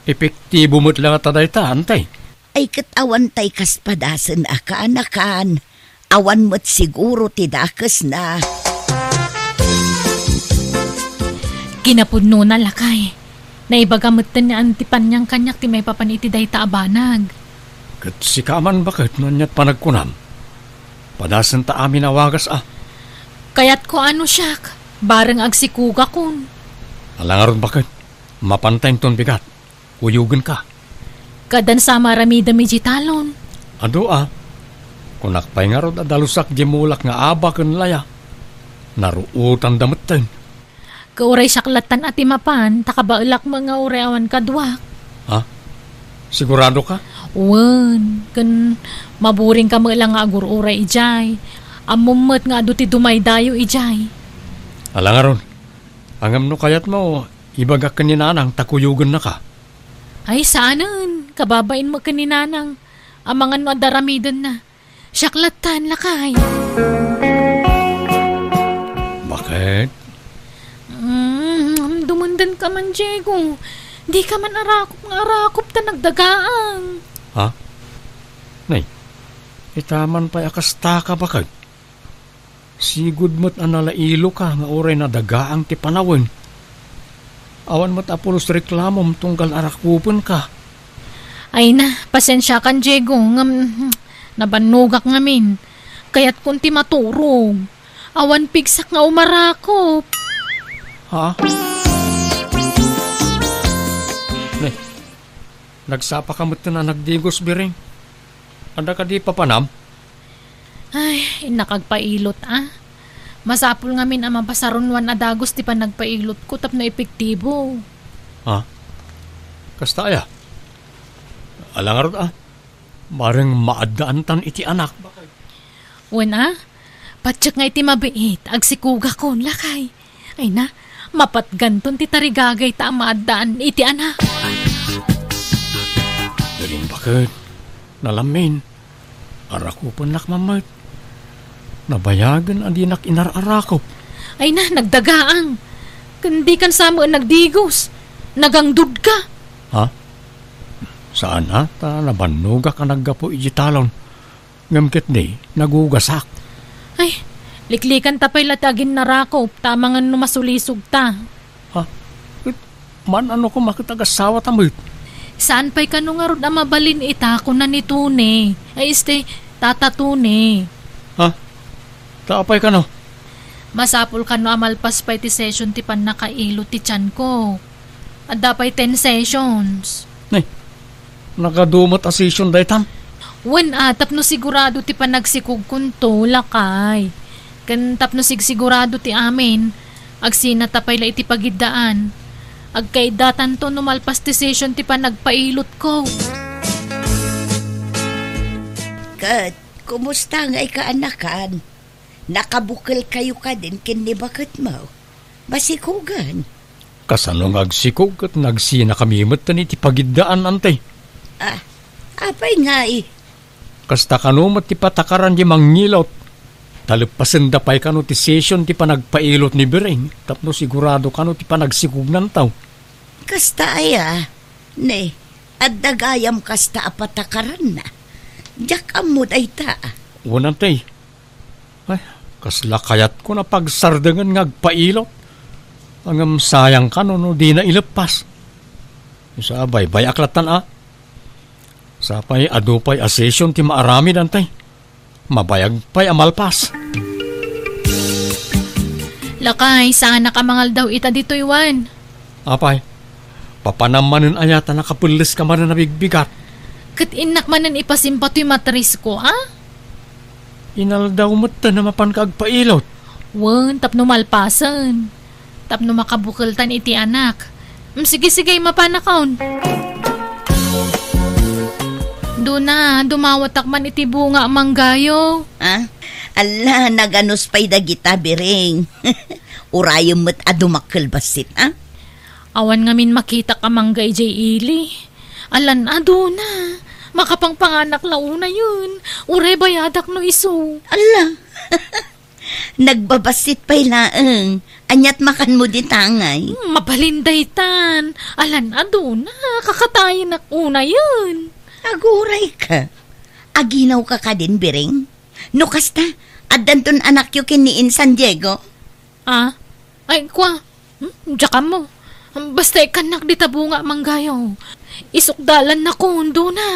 Epektibo met la ngata dayta, anti? Ay ket awan tay kas padasen a kaanakan, awan met siguro ti dakesna. Kinapudnona, lakay. Naibaga metten ni Auntie Panyang kaniak ti maipapan iti dayta a banag. Ket sika man, baket, no aniat panagkunam? Padasenta amin a wagas a. Kayatko a no siak, bareng agsikogakon. Ala ngarud, baket, mapanta inton bigat. Kuyogenka. Kadan sa maaramidem iti talon. Adu a. Kunak pay ngarud a dalusak di mulak nga aba ken laya. Naruotanda metten. Ket uray siak lattan a ti mapan, ta kabaelak met nga uray awan kaduak. Ha? Siguradoka? Wen, ken maburingka met la nga agur-uray idiay. Ammom met nga adu ti dumaydayo idiay. Ala ngarud, ngem no kayatmo, ibagak ken ni Nanang ta kuyogennaka. Ay, saanen. Kababain met ken ni Nanang. Amangan no adda aramidenna. Siak lattan, lakay. Baket? Mm, dumendenka man, Diego. Dika man arakop nga arakop ta nagdagaang. Ha? Nay, ita man pay a kastaka, baket? Sigud met a nalailoka nga uray nadagaang ti panawen. Awan met a pulos reklamom tunggal arakupenka. Ay na, pasensiakan, Diego, ngem, hmm, nabannogak ngamin. Kayatkon ti maturog. Awan pigsak nga umarakop. Ha? Ne, nagsapaka met a nagdigos, Biring. Adda kadi papanam? Ay, innak agpailot, a. Masapul ngamin a mapasarunoan a dagus ti panagpailotko tapno epektibo. Ha? Kasta aya? Ala ngarud, a. Bareng maaddaantan iti anak. Wen, a. Patiek nga iti mabiit, agsikugakon, lakay. Ay na, mapatganton ti tarigagayta a maaddaan iti anak. Biring, baket, nalamin. Arakupennak man met. Nabayagen a dinak inar-arakop. Ay na, nagdagaang. Ken dikan sa met nagdigos. Nagangdudka. Ha? Saan a, ta nabannogak a naggapu iti talon. Ngem ketdi, nagugasak. Ay, liklikanta pay la ti aginnarakop, ta amangan no masulisogta. Ha? Ket, man-ano koma ket agasawata met? Saan pay kano ngarud a mabalin ita, kuna ni Tony. Ay, este, Tata Tony. Ha? Ta apay kano? Masapul kano a malpas pay ti session ti pannakailot ti tianko. Adda pay ten sessions. Nay, nagadu met a session daytan? Wen, a, tapno sigurado ti panagsikogkonto, lakay. Ken tapno sigsigurado ti amin, agsinata pay la iti pagiddaan. Agkaiddatanto no malpas ti session ti panagpailotko. Ket, kumusta ngay kaanakan? Nakabukelkayo kadin ken ni baketmo? Masikogen. Kasano nga agsikog ket nagsinakami metten iti pagiddaan, Ante? Ah, apay ngay? Kasta kano met ti patakaran di mangilot. Ta leppasenda pay kano ti session ti panagpailot ni Biring tapno sigurado kano ti panagsikognanto. Kasta aya, ne, adda gayam kasta a patakaranna. Diak ammo dayta. Wen, Ante. Ay, kasla kayatko a pagsardengen nga agpailot. Ngem sayang kano no dina ileppas. Sa baybay-ak lattan a. Sapay adu pay a session ti maaramid, Ante. Mabayag pay a malpas. Lakay, saanak a mangaldaw ita ditoy, wen? Apay, papanam manen aya ta nakapelles ka manen a bigbigat? Ket innak manen ipasimba toy matrisko, a? Inaldaw metten a mapanka agpailot. Wen, tapno malpasen. Tapno makabukeltan iti anak. Mm, sige, sige, mapanakon. Duna, dumawatak man iti bunga a manggayo. Ah? Alla, naganus pay dagita, Biring. Urayem met a dumakkel bassit, a? Awan ngamin makitak a mangga idiay ili. Alan a, Duna. Makapangpanganak la unayen. Uray bayadak no isu. Alla. Nagbabassit pay laeng. Ania't makanmo dita ngay? Hmm, mabalin daytan. Alan a, Duna, kakatayenak unayen. Aguray ka. Aginaw ka kadin, Biring? No kasta, addanton anakyo ken ni Insan Diego? Ah? Ay, kua. Hmm? Diak ammo. Basta ikkannak dita bunga a manggayo. Isukdalan na kundo na.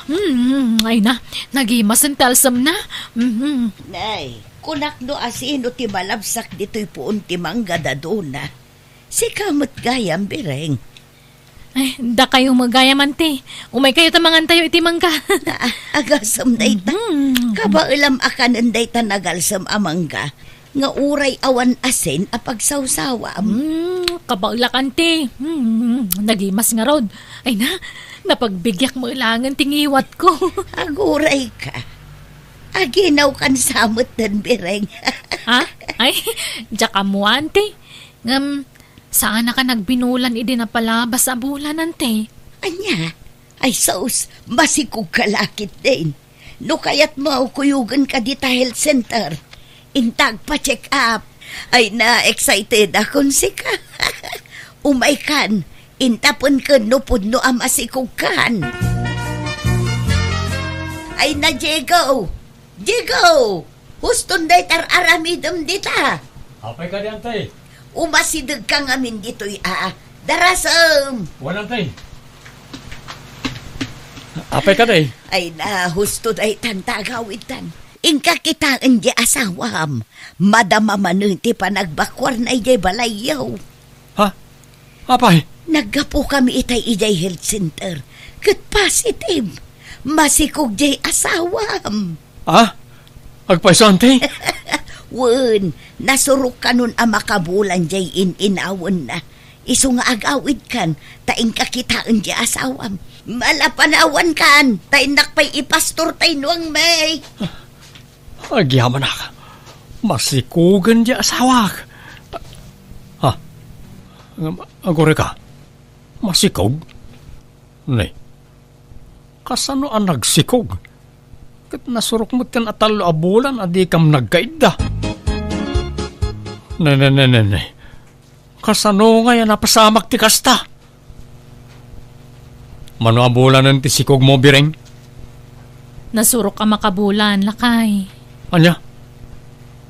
Hmm, ay na. Nagimasen ti alsem na. Hmm. Nay, kunak no asino ti malabsak ditoy puon ti mangga, Duna. Sika met gayam, Biring. Ay, dakayo met gayam, Ante. Umay kayo ta mangantayo iti mangga. Ah, agasem dayta. Mhm. Kabaelam a kanen dayta nagalsem a mangga nga uray awan asin a pagsawsawam. Hmm, kabaelak, Ante. Hmm, nagimas ngarud. Ay na, napagbigiak met laengen ti ngiwatko. Aguray ka. Aginawkan sa metten, Bireng. Ha? Ay, diak ammo, Auntie. Ngem, saanaka nagbinulan idi napalabas a bulan, Auntie. Ania? Ay sus, masikogka la ketdin. No kayatmo, kuyogenka dita health center. Inta agpa-check up. Ay na, excited akon sika. Umaykan, intapenken no pudno a masikogkan. Ay na, Diego! Diego! Huston dayta ar-aramidem dita. Apay kadi, Auntie? Umasidegka ngamin ditoy a. Darasem! Wen, Auntie. Apay kadi? Ay na, husto daytan ta agawidtan. Inka kitaen di asawam. Madama manen ti panagbakuarna idiay balayyo. Ha? Apay? Naggapukami itay idiay health center. Ket positive. Masikog diay asawam. Ha? Agpayso, Auntie? Wen, nasurokkanon a makabulan diay in-inawenna. Isu nga agawidkan, ta inka kitaen diay asawam. Malapanawankan, ta innak pay ipastor tay nuangmi. Agyamanak. Masikogen diay asawak. Ha? Ngem, agurayka? Masikog? Ne. Kasano a nagsikog? Ket nasurok metten a tallo a bulan a dikam nagkaidda. Ne, ne, ne, ne, ne. Kasano ngay a napasamak ti kasta? Mano a bulanen ti sikogmo, Bireng? Nasurok a makabulan, lakay. Ania?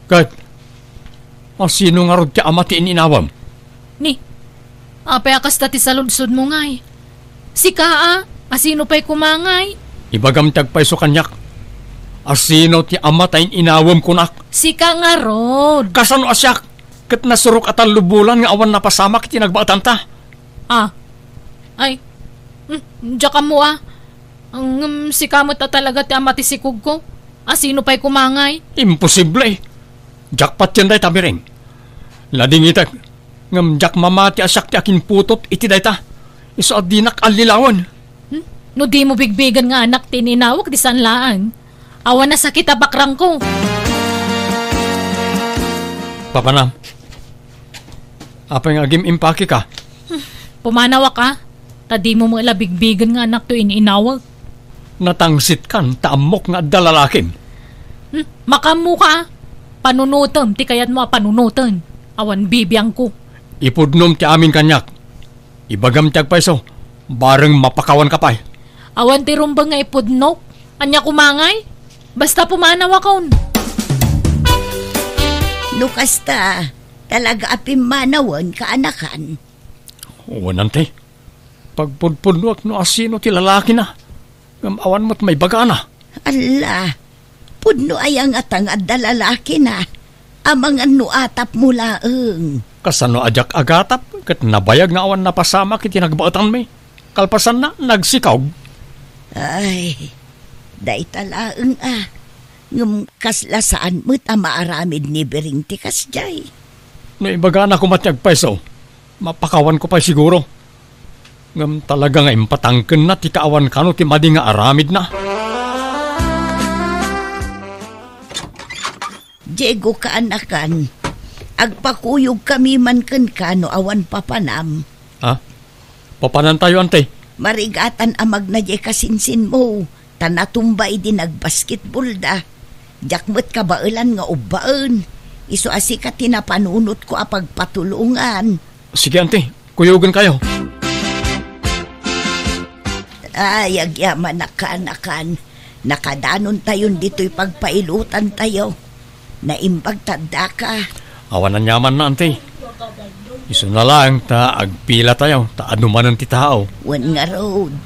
Ket, asino ngarud ti ama ti in-inawem? Ni, apay a kasta ti saludsodmo ngay? Sika a, asino pay koma ngay? Ibagam ti agpayso kaniak. Asino ti ama ta in-inawem kunak? Sika ngarud. Kasano a siak? Ket nasurok a tallo bulan nga awan napasamak iti nagbaetanta. Ah. Ay. Hmm, diak ammo a. Ngem sika met a talaga ti ama ti sikogko. Asino pay koma ngay? Imposible. Diak patien dayta, Bireng. Nadingitek. Ngem diak mamati a siak ti akinputot iti dayta. Isu a dinak allilawen. Hmm? No dimo bigbigen nga anak ti in-inawek, di saan laeng. Awan a sakit a bakrangko. Papanam, apay nga agim-impakeka? Pumanawak a, ta dimo met la bigbigen nga anakto in-inawek. Natangsitkan ta ammok nga adda lalakim. Hmm, makaammoka a. Panunotem ti kayatmo a panunoten. Awan bibiangko. Ipudnom ti amin kaniak. Ibagam ti agpayso, bareng mapakawanka pay. Awan ti rumbeng nga ipudnok. Ania koma ngay? Basta pumanawakon. No kasta, talaga a pimmanawen, kaanakan. Wen, Auntie. Pagpudpudnoak no asino ti lalakina. Ngem awan met maibagana. Alla, pudno aya ngata nga adda lalakina? Amangan no atapmo laeng. Kasano a diak agatap ket nabayag nga awan napasamak iti nagbaetanmi? Kalpasanna, nagsikog. Ay, dayta laeng a. Ngem kasla saan met a maaramid ni Biring ti kasdiay. No ibagana koma ti agpayso, mapakawanko pay siguro. Ngem talaga nga impatangkenna ti kaawan kano ti madi nga aramidna. Diego, kaanakan, agpakuyogkami man kenka no awan papanam. Ha? Papanantayo, Auntie? Marigatan a magna diay kasinsinmo, ta natumba idi nagbasketbolda. Diak met kabaelan nga ubbaen. Isu a sika ti napanunotko a pagpatulongan. Sige, Auntie. Kuyogenkayo. Ay, agyamanak, kaanakan. Nakadanontayon ditoy pagpailotantayo. Naimbag ta addaka. Awan aniamanna, Auntie. Isuna laeng ta agpilatayo, ta adu manen ti tao. Wen ngarud.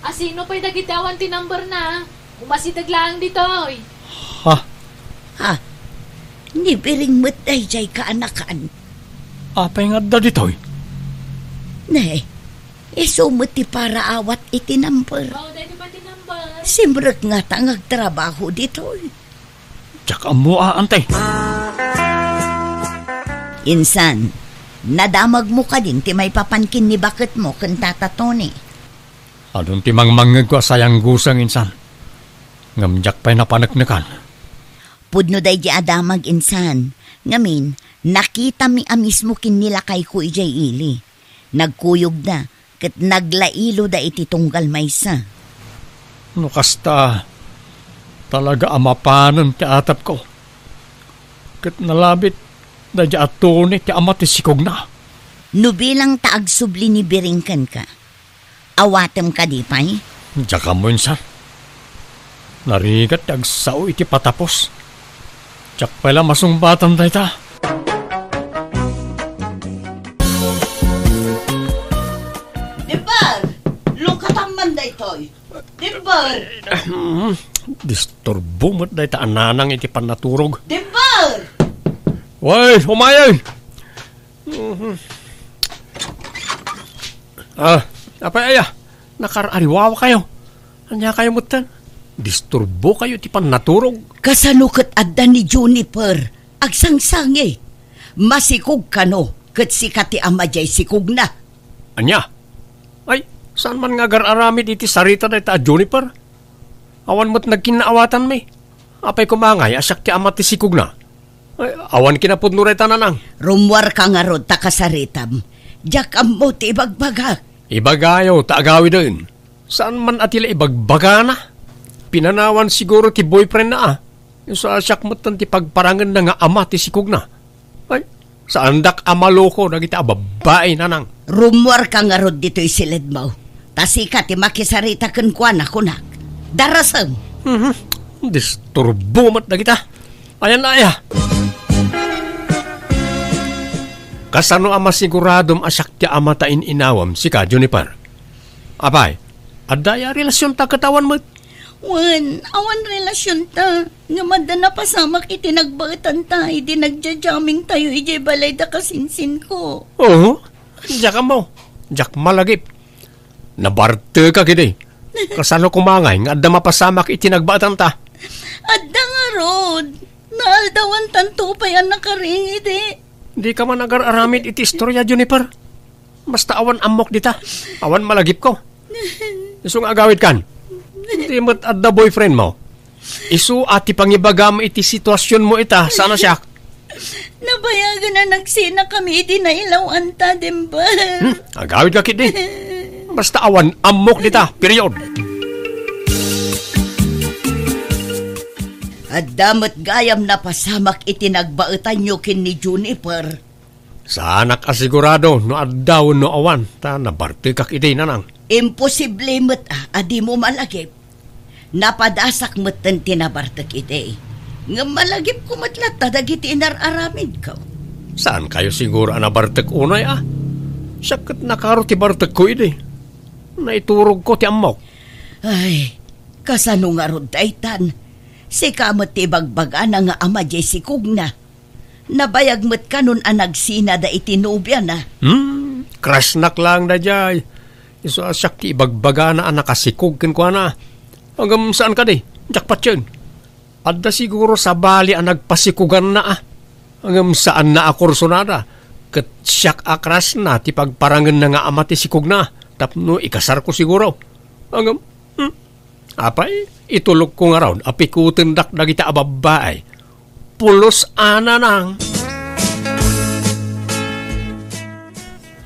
Asino pay dagiti awan ti numberna? Umasideg laeng ditoy. Ha? Ha? Ni Biring met daydiay, kaanakan. Apay nga adda ditoy? Ne, isu met ti paraawat iti number. Oh, daydi pay ti number. Simrek ngata nga agtrabaho ditoy. Diak ammo a, Auntie. Insan, nadamagmo kadin ti maipapan ken ni baketmo ken Tata Tony? Adun ti mangmangngegko a sayangguseng, insan. Ngem diak pay napaneknekan. Pudno daydi a damag insan. Ngamin, nakitami a mismo ken ni lakayko idiay ili. Nagkuyogda, ket naglailoda iti tunggal maysa. No kasta, talaga a mapanen ti atapko. Ket nalabit daydi a Tony ti ama ti sikogna. No bilang ta agsubli ni Biring kenka, awatem kadi pay? Diak ammo insan. Narigat ti agsao iti patapos. Diak pay la masungbatan dayta. Dimber! Lungkatam man daytoy! Dimber! Ahem. Disturbo met dayta a nanang iti pannaturog. Dimber! Way, umayay! Mhm. Ah, apay aya? Nakar-ariwawakayo. Ania kayo metten? Disturbo kayo ti pannaturog. Kasano ket adda ni Juniper? Agsangsangi. Masikog kano ket sika ti ama diay sikogna. Ania? Ay, saan man nga agar-aramid iti sarita dayta a Juniper? Awan met nagkinnaawatanmi. Apay koma ngay a siak ti ama ti sikogna? Ay, awan kinapudno dayta, nanang. Rummuarka ngarud ta kasaritam. Diak ammo ti ibagbagak. Ibagayo ta agawiden. Saan man a ti la ibagbagana? Pinanawan siguro ti boyfriendna, a. Isu a siak metten ti pagparangenna nga ama ti sikogna. Ay, saandak a maloko dagiti a babbai, nanang. Rummuarka ngarud ditoy siledmo. Ta sika ti makisarita kenkuana, kunak. Darasem! Mhm. Disturbo met dagita. Ayan na aya. Kasano a masiguradom a siak ti ama ta in-inawam, sika, Juniper? Apay, adda aya relasionta ket awan met? Wen, awan relasionta. Ngem adda napasamak iti nagbaetanta idi nagja-jammingtayo idiay balay da kasinsinko. Oo, diak ammo. Diak malagip. Nabartekak idi. Kasano koma ngay nga adda mapasamak iti nagbaetanta? Adda ngarud. Naaldawantanto pay a nakaring idi. Dika man agar-aramid iti istoria, Juniper. Basta awan ammok dita. Awan malagipko. Isu nga agawidkan. Di met adda boyfriendmo. Isu a ti pangibagam iti situasionmo ita, saan a siak. Nabayagen a nagsinakami idi nailaw-anta, Dimber. Hmm, agawidka ketdi. Basta awan ammok dita, period. Adda met gayam napasamak iti nagbaetanyo ken ni Juniper. Saanak a sigurado no adda wenno awan, ta nabartekak idi, nanang. Imposible met a, a dimo malagip. Napadasak metten ti nabartek idi. Ngem malagipko met latta dagiti inar-aramidko. Saankayo siguro a nabartek unay a? Siak ket nakaro ti bartekko idi. Naiturogko ti ammok. Ay, kasano ngarud daytan? Sika met ti ibagbagana nga ama diay sikogna. Nabayag met kanon a nagsinada iti nobiana. Hmm, crushnak laeng daydiay. Isu a siak ti ibagbagana a nakasikog kenkuana. Ngem saan kadi, diak patien. Adda siguro sabali a nagpasikuganna a. Ngem saanna a kursunada. Ket siak a crushna ti pagparangenna nga ama ti sikogna. Tapno ikasarko siguro. Ngem, hmm, Apay, itulokko ngarud a pikutendak dagita a babbai. Pulos a nanang.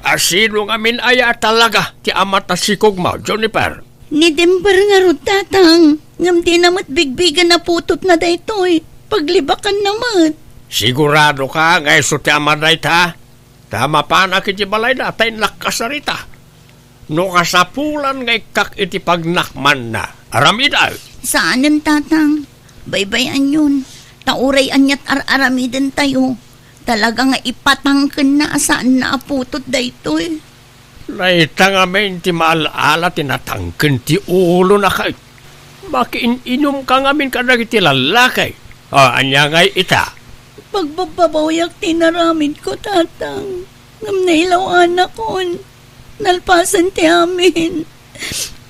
A sino ngamin aya talaga ti ama ta sikogmo, Juniper? Ni Dimber ngarud, Tatang. Ngem dina met bigbigen a putotna daytoy. Paglibakanna met. Siguradoka nga isu ti ama dayta? Ta mapanak iti balayda ta innak kasarita. No kasapulan nga ikkak iti pagnakmanna, aramidek. Saanen, Tatang. Baybay-anyon. Ta uray aniat ar-aramidentayo, talaga nga ipatangkenna a saanna a putot daytoy. Dayta ngamin ti maal-ala ti natangken ti ulona ket makiin-inumka ngamin kadagiti lallaki. O, ania ngay ita? Pagbabbabawiak ti inaramidko, Tatang. Ngem nailaw-anakon. Nalpasen ti amin.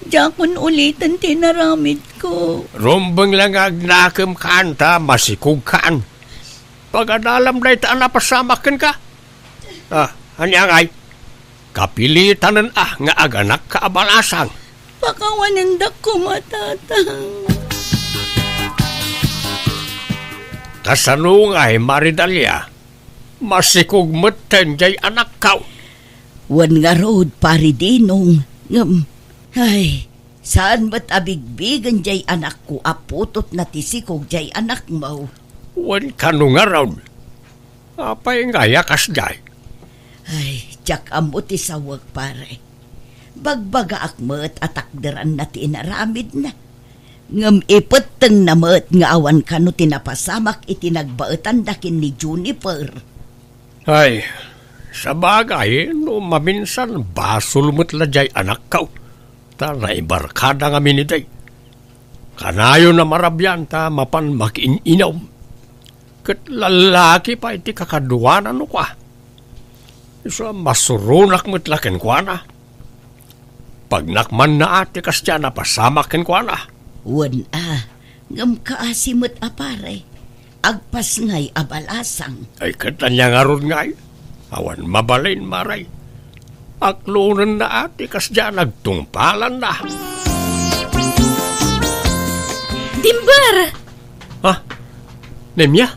Diakon uliten ti inaramidko. Rumbeng la nga agnakem kan ta masikog kan. Pagadalam dayta a napasamak kenka. Ah, ania ngay? Kapilitanen a nga aganakka a balasang. Pakawanendak koma, Tatang. Kasano ngay, Maridalia? Masikog metten jay anakkaw. Wen ngarud, Pari Dinong, ngem, ay, saan met a bigbigen jay anakko a putotna ti sikog jay anakmo. Wen kano ngarud? Apay ngay a kasdiay? Ay, diak ammo ti sawek, pare. Bagbagaak met a takderanna ti inaramidna. Ngem ipettengna met nga awan kano ti napasamak iti nagbaetanda ken ni Juniper. Ay, sabagay, no maminsan, basol met la jay anakkaw, ta naibarkada ngamin idi. Kanayon a marabian ta mapan makiin-inom. Ket lallaki pay ti kakaduana no kua. Isu a masuronak met la kenkuana. Pagnak manna a ti kasdiay a napasamak kenkuana. Wen a, ngem kaasi met a pare. Agpasngay a balasang. Ay, ket ania ngarud ngay? Awan mabalin, mare. Aklonenna a ti kasdiay a nagtungpalanna. Dimber! Ha? Nemia?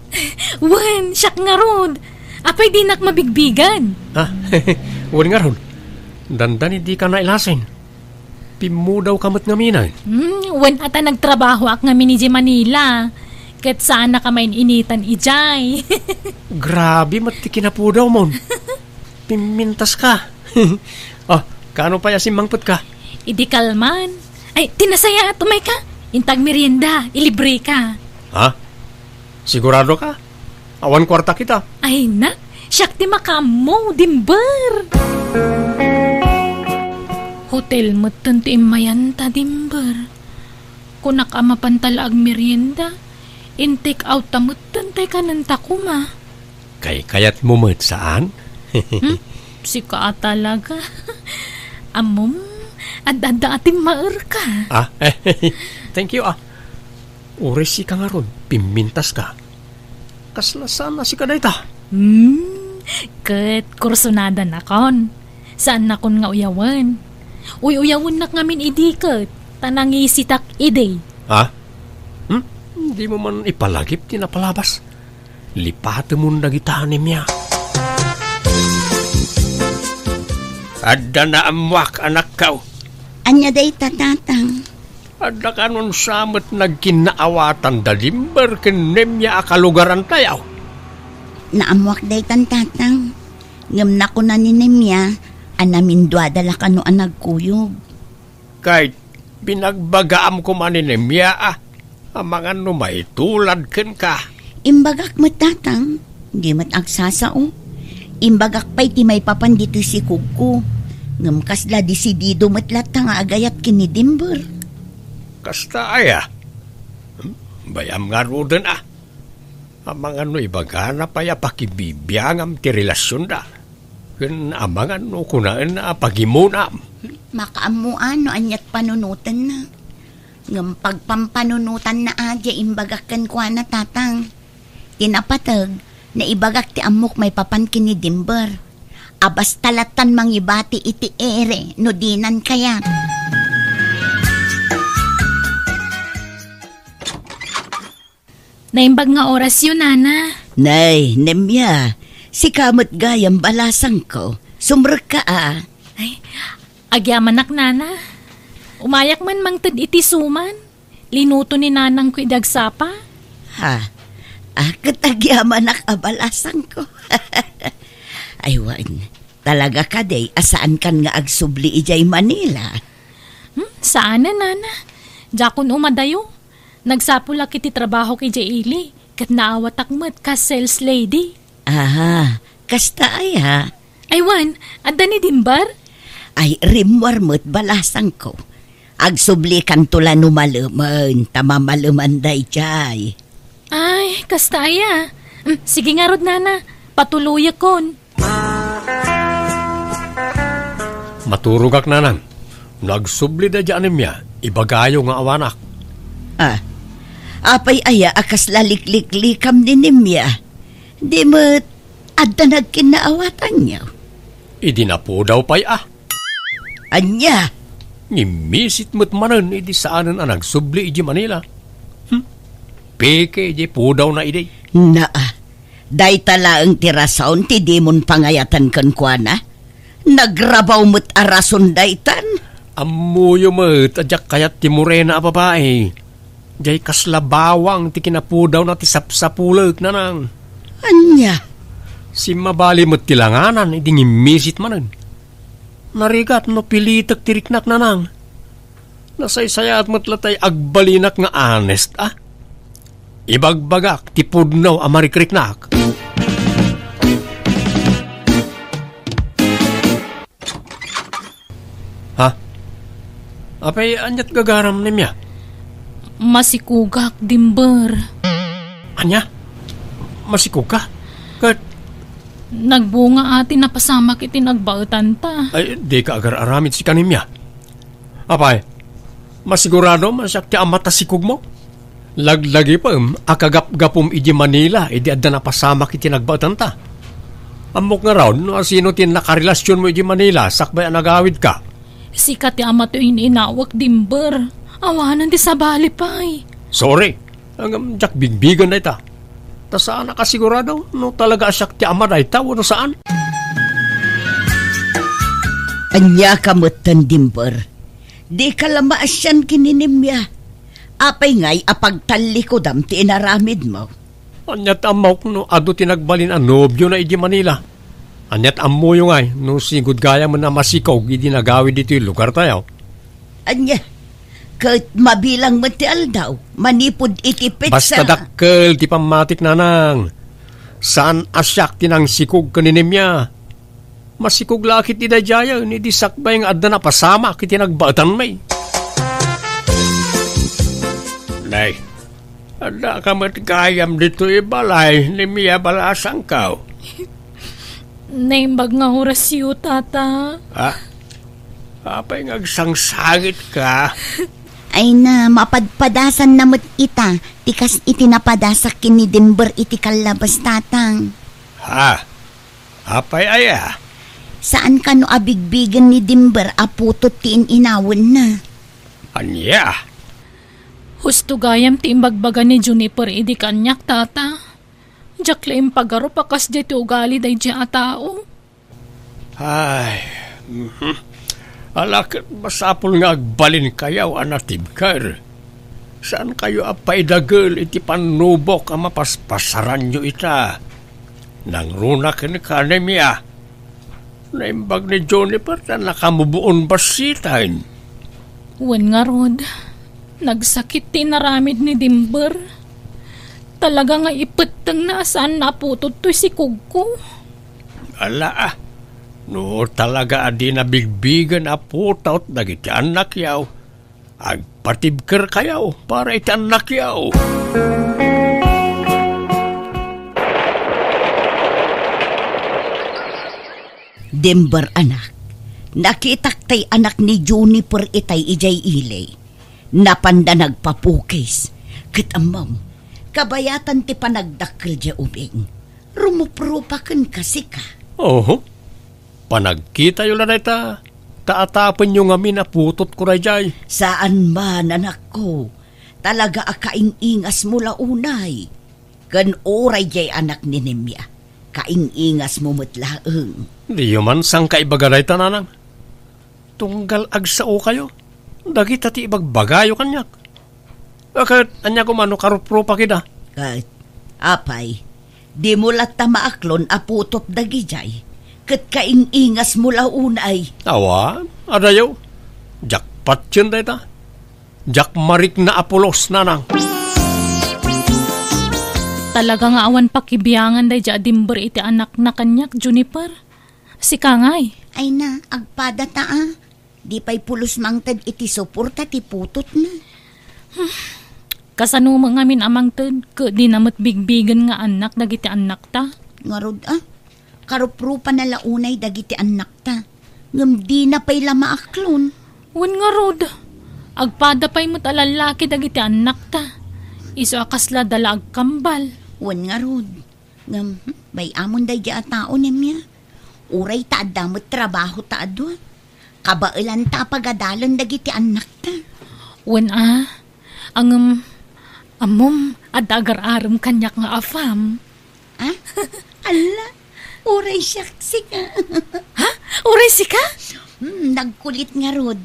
Wen, siak ngarud. Apay dinak mabigbigan? Ha? Wen ngarud. Dandani dika nailasin. Pimmudawka met ngamin. Hmm, wen a ta nagtrabahoak ngamin idiay Manila. Ket saannak a main-initan idiay. Grabe met ti kinapudawmon. Pimmintaska. Oh, kano pay a simmangpetka? Idi kalman. Ay, ti nasayaat, umayka. Inta agmerienda, ilibreka. Ha? Siguradoka? Awan kuartak ita. Ay, nak, siak ti makaammo, Dimber. Hotel metten ti immayanta, Dimber. Kunak a mapanta la agmerienda, in-take out ta metten tay kanenta koma. Kaykayatmo met, saan? Hmm? Sika a talaga. Ammom, ad-adda a timmaerka. Ah, thank you, ah. Uray sika ngarud, pimmintaska. Kasla saan a sika dayta? Hmm, ket kursunada nakon. Saannakon nga uyawen. Uy-uyawennak ngamin idi ket, ta nangisitak idi. Ha? Hmm? Dimo man ipalagip ti napalabas? Lipatemon dagita, Nemia. Adda naammoak, anakko. Ania dayta, tatang? Adda kanon sa met nagkinnaawatan da Dimber ken Nemia a kalugarantayo? Naammoak daytan, tatang. Ngem nakuna ni Nemia a naminduada la kano a nagkuyog. Ket binagbagaam koma ni Nemia a, amangan no maitulad kenka. Imbagak met, tatang, di met agsasao. Imbagak pay ti maipapan ditoy sikogko. Ngem kasla desidido met latta nga agayat ken ni Dimber. Kasta aya? Hmm? Bay-am ngaruden a. Amangan no ibagana pay a pakibibiangam ti relasionda. Ken amangan no kunaenna a pagimunam. Makaammoan no aniat panunotenna. Ngem pagpampanunotanna a diay imbagak kenkuana, tatang. Ti napateg, naibagak ti ammok maipapan ken ni Dimber. A basta lattan mangibati iti ere no dinan kayat. Naimbag nga orasyo, nana. Nay, Nemia, sika met gayam balasangko. Sumrekka a. Ay, agyamanak, nana. Umayak man mangted iti suman. Linuto ni nanangko idi agsapa. Ha? A, ket agyamanak a balasangko. Ay, wen, talaga kadi a saankan nga agsubli idiay Manila? Hmm, saanen, nana. Diakon umadayo. Nagsapulak iti trabahok idiay ili, ket naawatak met kas sales lady. Aha, kasta aya? Ay, wen, adda ni Dimber? Ay, rimmuar met balasangko. Agsublikanto la no malemen, ta mamaleman daydiay. Ay, kasta aya. Mm, sige ngarud, nana. Patuloyekon. Maturogak, nanang. No agsubli daydiay a Nemia, ibagayo nga awanak. Ah, apay aya a kasla likliklikam ni Nemia? Di met adda nagkinnaawatanyo? Idi napudaw pay a. Ania? Ngimmisit met manen idi saanen a nagsubli idi Manila. Hmm? Peke idi pudawna idi. Naa, dayta laeng ti rason ti dimon pangayatan kenkuana. Nagrabaw met a rason daytan. Ammoyo met a diak kayat ti Morena a babai. Diay kasla bawang ti kinapudawna ti sapsapulek, Nanang. Ania? Simmabali met ti langanan idi ngimmisit manen. Narigat no pilitek ti riknak, Nanang. Nasaysayaat met latay agbalinak nga honest, a? Ibagbagak ti pudno a marikriknak. Ha? Apay, aniat gagaram, Nemia? Masikogak, Dimber. Ania? Masikogka? Ket nagbunga a ti napasamak iti nagbaetanta. Ay, dika agar-aramid sika, Nemia. Apay, masiguradom a siak ti ama ta sikogmo? Laglagipem a kagapgapom idi Manila idi adda napasamak iti nagbaetanta. Ammok ngarud no asino ti nakarelasionmo idi Manila sakbay a nagawidka. Sika ti ama ti in-inawek, Dimber. Awanen ti sabali pay. Sorry. Ngem diak bigbigen dayta. Ta saanak a sigurado no talaga a siak ti ama dayta wenno saan. Ania ka metten, Dimber? Dika la maasian ken ni Nemia. Apay ngay a pagtallikudam ti inaramidmo? Aniat ammok no adu ti nagbalin a nobiona idi Manila? Aniat ammoyo ngay no sigud gayamen a masikog idi nagawid ditoy lugartayo? Ania? Ket mabilang met ti aldaw manipud iti petsa. Basta dakkel ti pammatik, Nanang. Saan a siak ti nangsikog ken ni Nemia. Masikog la ket ti daydiayen idi sakbay nga adda napasamak iti nagbaetanmi. Nay, addaka met gayam ditoy balay, Nemia, balasangko. Naimbag nga orasyo, Tata. Ha? Apay nga agsangsangitka? Ay na, mapadpadasanna met ita, ti kas iti napadasak ken ni Dimber iti kallabas, Tatang. Ha? Apay aya? Saan kano a bigbigen ni Dimber a putot ti in-inawenna? Ania? Husto gayam ti imbagbaga ni Juniper idi kaniak, Tata. Diak la impagarup a kasdiay ti ugali daydiay a tao. Ay, mhm. Ala ket masapul nga agbalinkayo a natibker. Saankayo a paidagel iti pannubok a mapaspasaranyo ita. Nangruna kenka, Nemia. Naimbag ni Juniper ta nakamuboon bassiten. Wen ngarud, nagsakit ti inaramid ni Dimber. Talaga nga ipettengna a saan a putot toy sikogko. Ala, a, no talaga a dina bigbigen a putot dagiti annakyo, agpatibkerkayo para iti annakyo. Dimber, anak, nakitak tay anak ni Juniper itay idiay ili. Napanda nagpapukis. Ket ammom, kabayatan ti panagdakkel diay ubing. Rumuprupa kenka, sika. Oho. Panagkitayo la dayta, ta atapenyo ngamin a putotko daydiay. Saan man, anakko. Talaga a kaing-ingasmo la unay. Ken uray diay anak ni Nemia, kaing-ingasmo met laeng. Diyo man sangkaibaga dayta, Nanang. Tunggal agsaokayo, dagita ti ibagbagayo kaniak. A, ket ania koma no karuprupakida? Ket, apay, dimo latta maaklon a putot dagidiay, ket kaing-ingasmo la unay. Awan, adayo. Jackpot yen dayta. Diak marikna a pulos, Nanang. Talaga nga awan pakibiangan daydiay a Dimber iti anakna kaniak, Juniper. Sika ngay? Ay na, agpada ta a. Di pay pulos mangted iti suporta ti putotna. Kasano met ngamin a mangted, ket dina met bigbigen nga annak dagiti annakta? Ngarud a, karuprupana la unay dagiti annakta, ngem dina pay la maaklon. Wen ngarud, agpada pay met a lallaki dagiti annakta, isu a kasla da la agkambal. Wen ngarud, ngem, hmm, bay-amon daydiay a tao, Nemia. Uray ta adda met trabaho ta adu, kabaelanta a pagadalen dagiti annakta. Wen a, ngem, Ammom, adda agar-arem kaniak nga afam. Ah? Alla, uray siak sika. Ha? Uray sika? Hmm, nagkulit ngarud.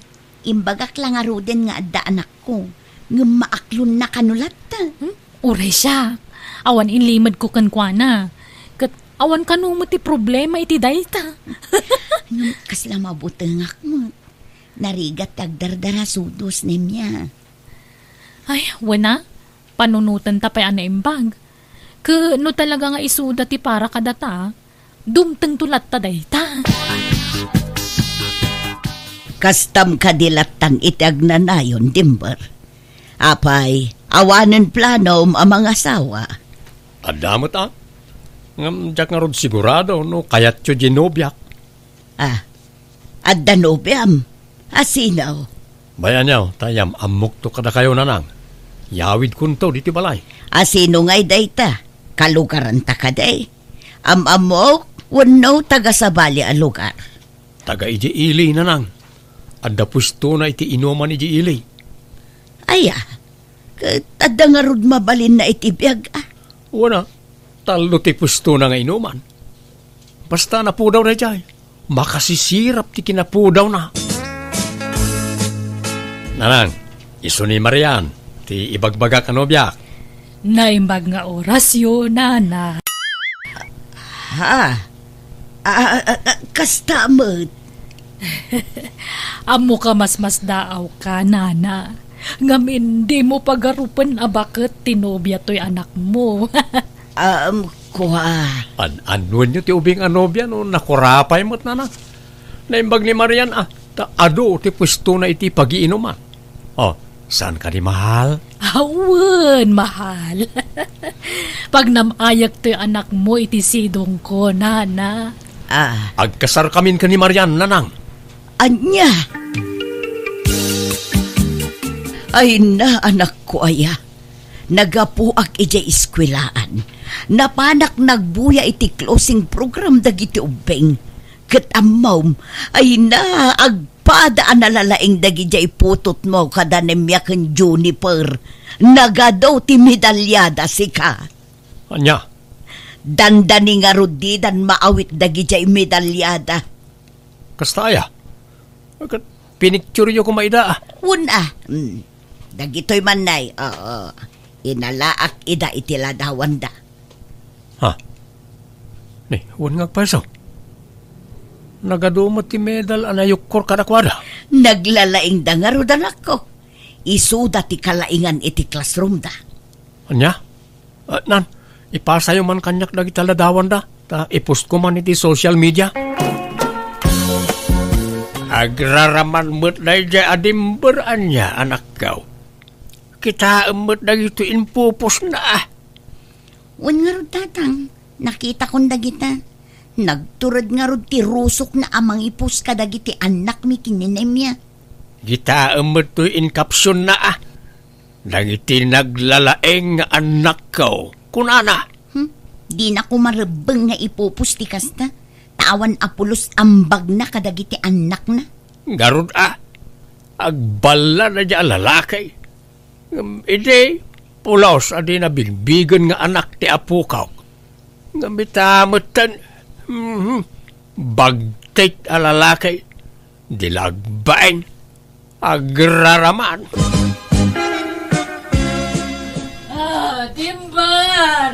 Imbagak la ngaruden nga adda anakko. Ngem maaklonna kano latta. Hmm? Uray siak. Awan inlimedko kenkuana. Ket awan kano met ti problema iti dayta. Ngem kasla mabutengak met. Narigat ti agdardarasudos, Nemia. Ay, wen a, panunotenta pay a naimbag. Ket no talaga nga isuda ti para kadata, dumtengto latta dayta. Kastam kadi lattan iti agnanayon, Dimber? Apay, awanen planom a mangasawa? Adda met a. Ngem diak ngarud sigurado no kayatyo diay nobiak. Ah, adda nobiam? A sino? Bay-anyo, ta yam-ammokto kadakayo, Nanang. Yawidkonto ditoy balay. A sino ngay dayta? Kalugaranta kadi? Am-ammok wenno taga-sabali a lugar? Taga idiay ili, Nanang. Adda puestona iti inuman idiay ili. Aya, ket adda ngarud mabalinna iti biag a? Wen a, tallo ti puestona nga inuman. Basta napudaw daydiay, makasisirap ti kinapudawna. Nanang, isu ni Marian, ti ibagbagak a nobiak. Naimbag nga orasyo, Nana. Ha? Ah, ah, ah, ah, kasta met. Ammok a masmasdaawka, Nana. Ngamin, dimo pagarupen a baket ti nobia toy anakmo. Um, kua. An-annuenyo ti ubing a nobia no nakurapay met, Nana. Naimbag ni Marian a, ta adu ti puestona iti pagiinuman. Oh, saan kadi, mahal? Awen, mahal. Pagnam-ayak toy anakmo iti sidongko, Nana. Ah. Agkasarkamin ken ni Marian, Nanang. Ania? Ay na, anakko aya. Nagapuak idiay eskuelaan. Napanak nagbuya iti closing program dagiti ubbing. Ket ammom, ay na, agpada a nalalaing dagidiay putotmo kada Nemia ken Juniper. Nagadu ti medalyada, sika. Ania? Dandani ngarud didan maawit dagidiay medalyada. Kasta aya? Ket pinicturyo koma ida, ah. Wen a. Mm. Dagitoy man nay, oo. Inalaak ida iti ladawanda. Ha? Ni, wen nga agpayso. Nagadu met ti medal a nayukkor kadakuada. Naglalaingda ngarud, anakko. Isuda ti kalaingan iti classroomda. Ania? Ah, nan, ipasayo man kaniak dagiti ladawanda, ta ipostko man iti social media. Agraraman met daydiay a Dimber, ania, anakko. Kitaem met dagitoy impupusna, ah. Wen ngarud, tatang, nakitakon dagita. Nagtured ngarud ti rusokna a mangipus kadagiti annakmi ken ni Nemia. Kitaem met toy inkapsionna, ah. Dagiti naglalaeng nga annakko, kunana. Hmm? Dina koma rebbeng nga ipupus ti kasta, ta awan a pulos ambagna kadagiti annakna. Ngarud a, agballa daydiay a lalaki. Ngem idi pulos a dina bigbigen nga anak ti apokak. Ngem ita metten, mhm, bagtit a lalaki. Di la agbain. Agraraman. Ah, Dimber!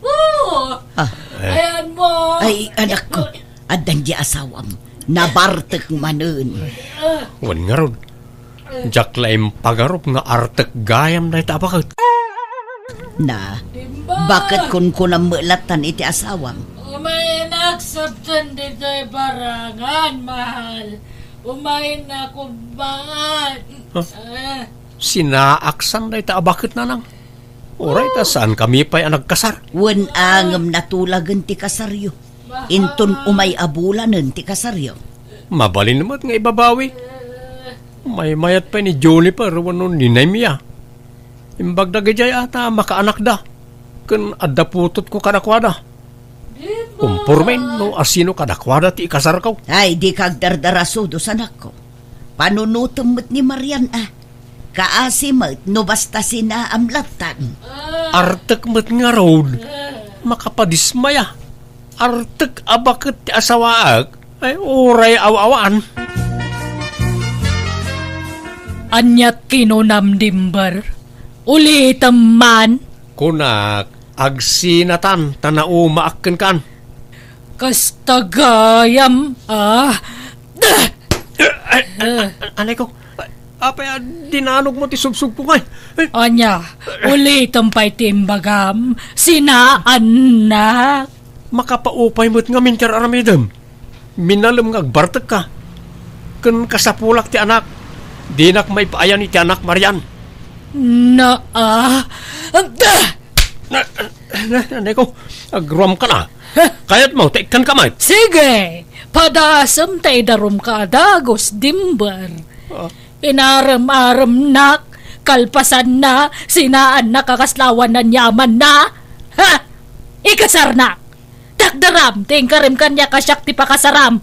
Oh! Ah. Ayan mo! Ay, anakko, addan di asawam. Nabartek manen. Ah. Wen ngarud, diak la impagarup nga artek gayam dayta a baket. Na, Dimber! Baket kunkunam met lattan iti asawam? Umaynak, sabten ditoy barangan, mahal. Umaynak, ugman. Huh? Ah. Sinaaksan dayta a baket, nanang. Uray ta saan kami pay a nagkasar. Wen a ngem natulagen ti kasaryo. Inton umay a bulanen ti kasaryo. Mabalin met nga ibabawi. Maymayat pay ni Juniper wenno ni Nemia. Imbag dagidiay a ta makaanakda. Ken adda putotko kadakuada. Kumpormen no asino kadakuada ti ikasarko. Ay, dika agdardarasudos, anakko. Panunotem met ni Marian a. Kaasi met no basta sinaam lattan. Artek met ngarud, makapadismaya. Artek a baket ti asawaek, ay, uray aw-awaan. Aniat kinunam, Dimber? Ulitem man. Kunak, agsinatan ta naumaak kenkan. Kasta gayam, ah. Ay, ay, ay, anay ko. Apay a dinanog mo ti subsubko ngay? Ay. Ania, ulitem pay ti imbagam, sinaannak. Makapaupay met ngamin ti ar-aramidem. Minalem nga agbartekka. Ken kasapulak ti anak. Dinak maipaayan iti anak, Marian. Naa. Na, na, na, Neko, agruamka na. Kayatmo, ta ikkanka met. Sige, padasem ta idarumka a dagus, Dimber. Ah. Inarem-aremnak, kalpasanna, sinaannak a kasla awan aniamanna. Ha! Ikasarnak! Takderam ti inkarim kaniak a siak ti pakasaram.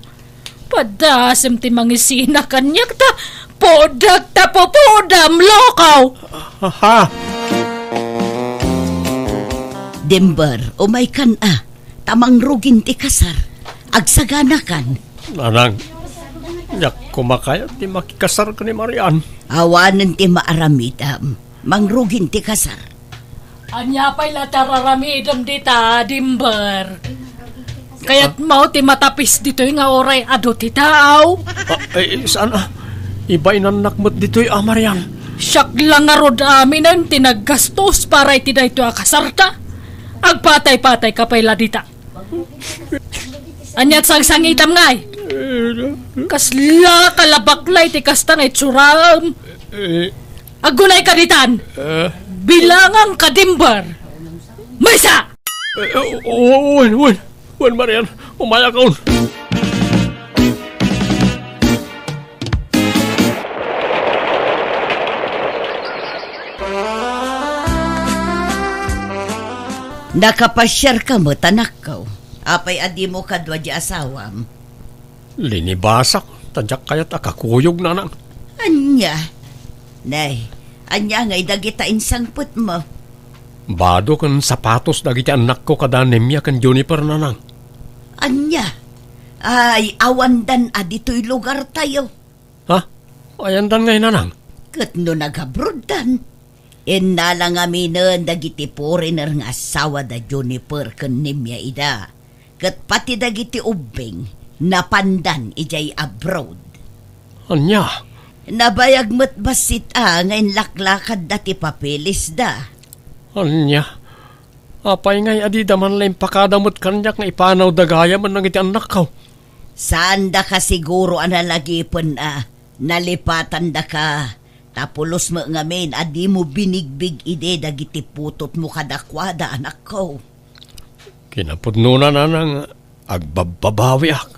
Padasem ti mangisina kaniak ta pudak ta pupudam, loko! Aha! Dimber, umaykan a, ta mangrugin ti kasar. Agsaganakan. Nanang, diak koma kayat ti makikasar ken ni Marian. Awanen ti maaramidam. Mangrugin ti kasar. Ania pay la ti ar-aramidem dita, Dimber? Kayatmo ti matapis ditoy nga uray adu ti tao? Ah, eh, saan, ah? Ibainannak met ditoy, ah, Marian. Siak la ngarud aminen ti naggastos para iti daytoy a kasarta. Agpatay-patayka pay la dita. Aniat sangsangitam ngay? Kasla kalabakla iti kasta nga itsuram. Eh, Agunay ka ditan! Eh? Bilangan ka, Dimber! Maysa! Eh, eh, wen, wen, wen, Marian, umayakon. Nakapasiarka met, anakko. Apay a dimo kadua di asawam? Linibasak, ta diak kayat a kakuyog, nanang. Ania? Nay, ania ngay dagita insangpetmo? Bado ken sapatos dagiti annakko kada Nemia ken Juniper, nanang. Ania? Ay, awandan a ditoy lugartayo. Ha? Ayandan ngay, nanang? Ket no nagabroddan, innala ngaminen dagiti foreigner nga asawa da Juniper ken Nemia ida. Ket pati dagiti ubbing, napandan idiay abroad. Ania? Nabayag met bassit a nga inlaklakadda ti papelisda. Ania? Apay ngay a dida man la impakada met kaniak nga ipanawda gayam dagiti annakko? Saanda kasiguro a nalagipen a nalipatandaka, ta pulos met ngamin a dimo binigbig idi dagiti putotmo kadakuada, anakko. Kinapudnona, nanang, agbabbabawiak,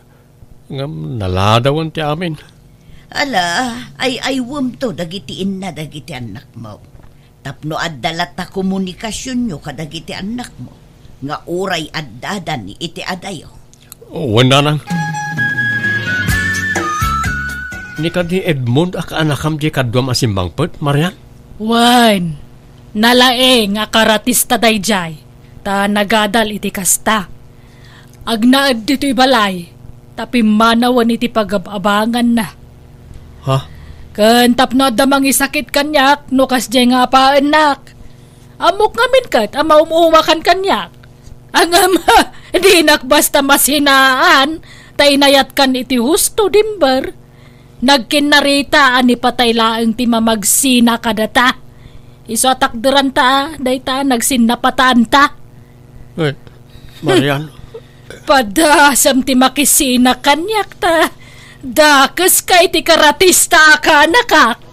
ngem naladawen ti amin. Ala, ay-aywemto dagiti inna dagiti annakmo. Tapno adda latta komunikasionyo kadagiti annakmo, nga uray addadan iti adayo. Wen, nanang. Ni kadi Edmond a kaanakam di kaduam a simmangpet, Marian? Wen, nalaing a karatista daydiay, ta nagadal iti kasta. Agnaed ditoy balay, ta pimmanawen iti pagab-abanganna. Ha? Ken tapno adda mangisakit kaniak no kasdiay nga apaennak. Ammok ngamin ket a maum-umakan kaniak. Ngem, dinak basta masinaan, ta inayatkan iti husto, Dimber. Nagkinnarita a ni patay laeng ti mamagsina kadata. Isu a takderanta, dayta nagsinnapataanta. Eh, Marian. Padasem ti makisina kaniak ta dakeska iti karatista a kaanakak.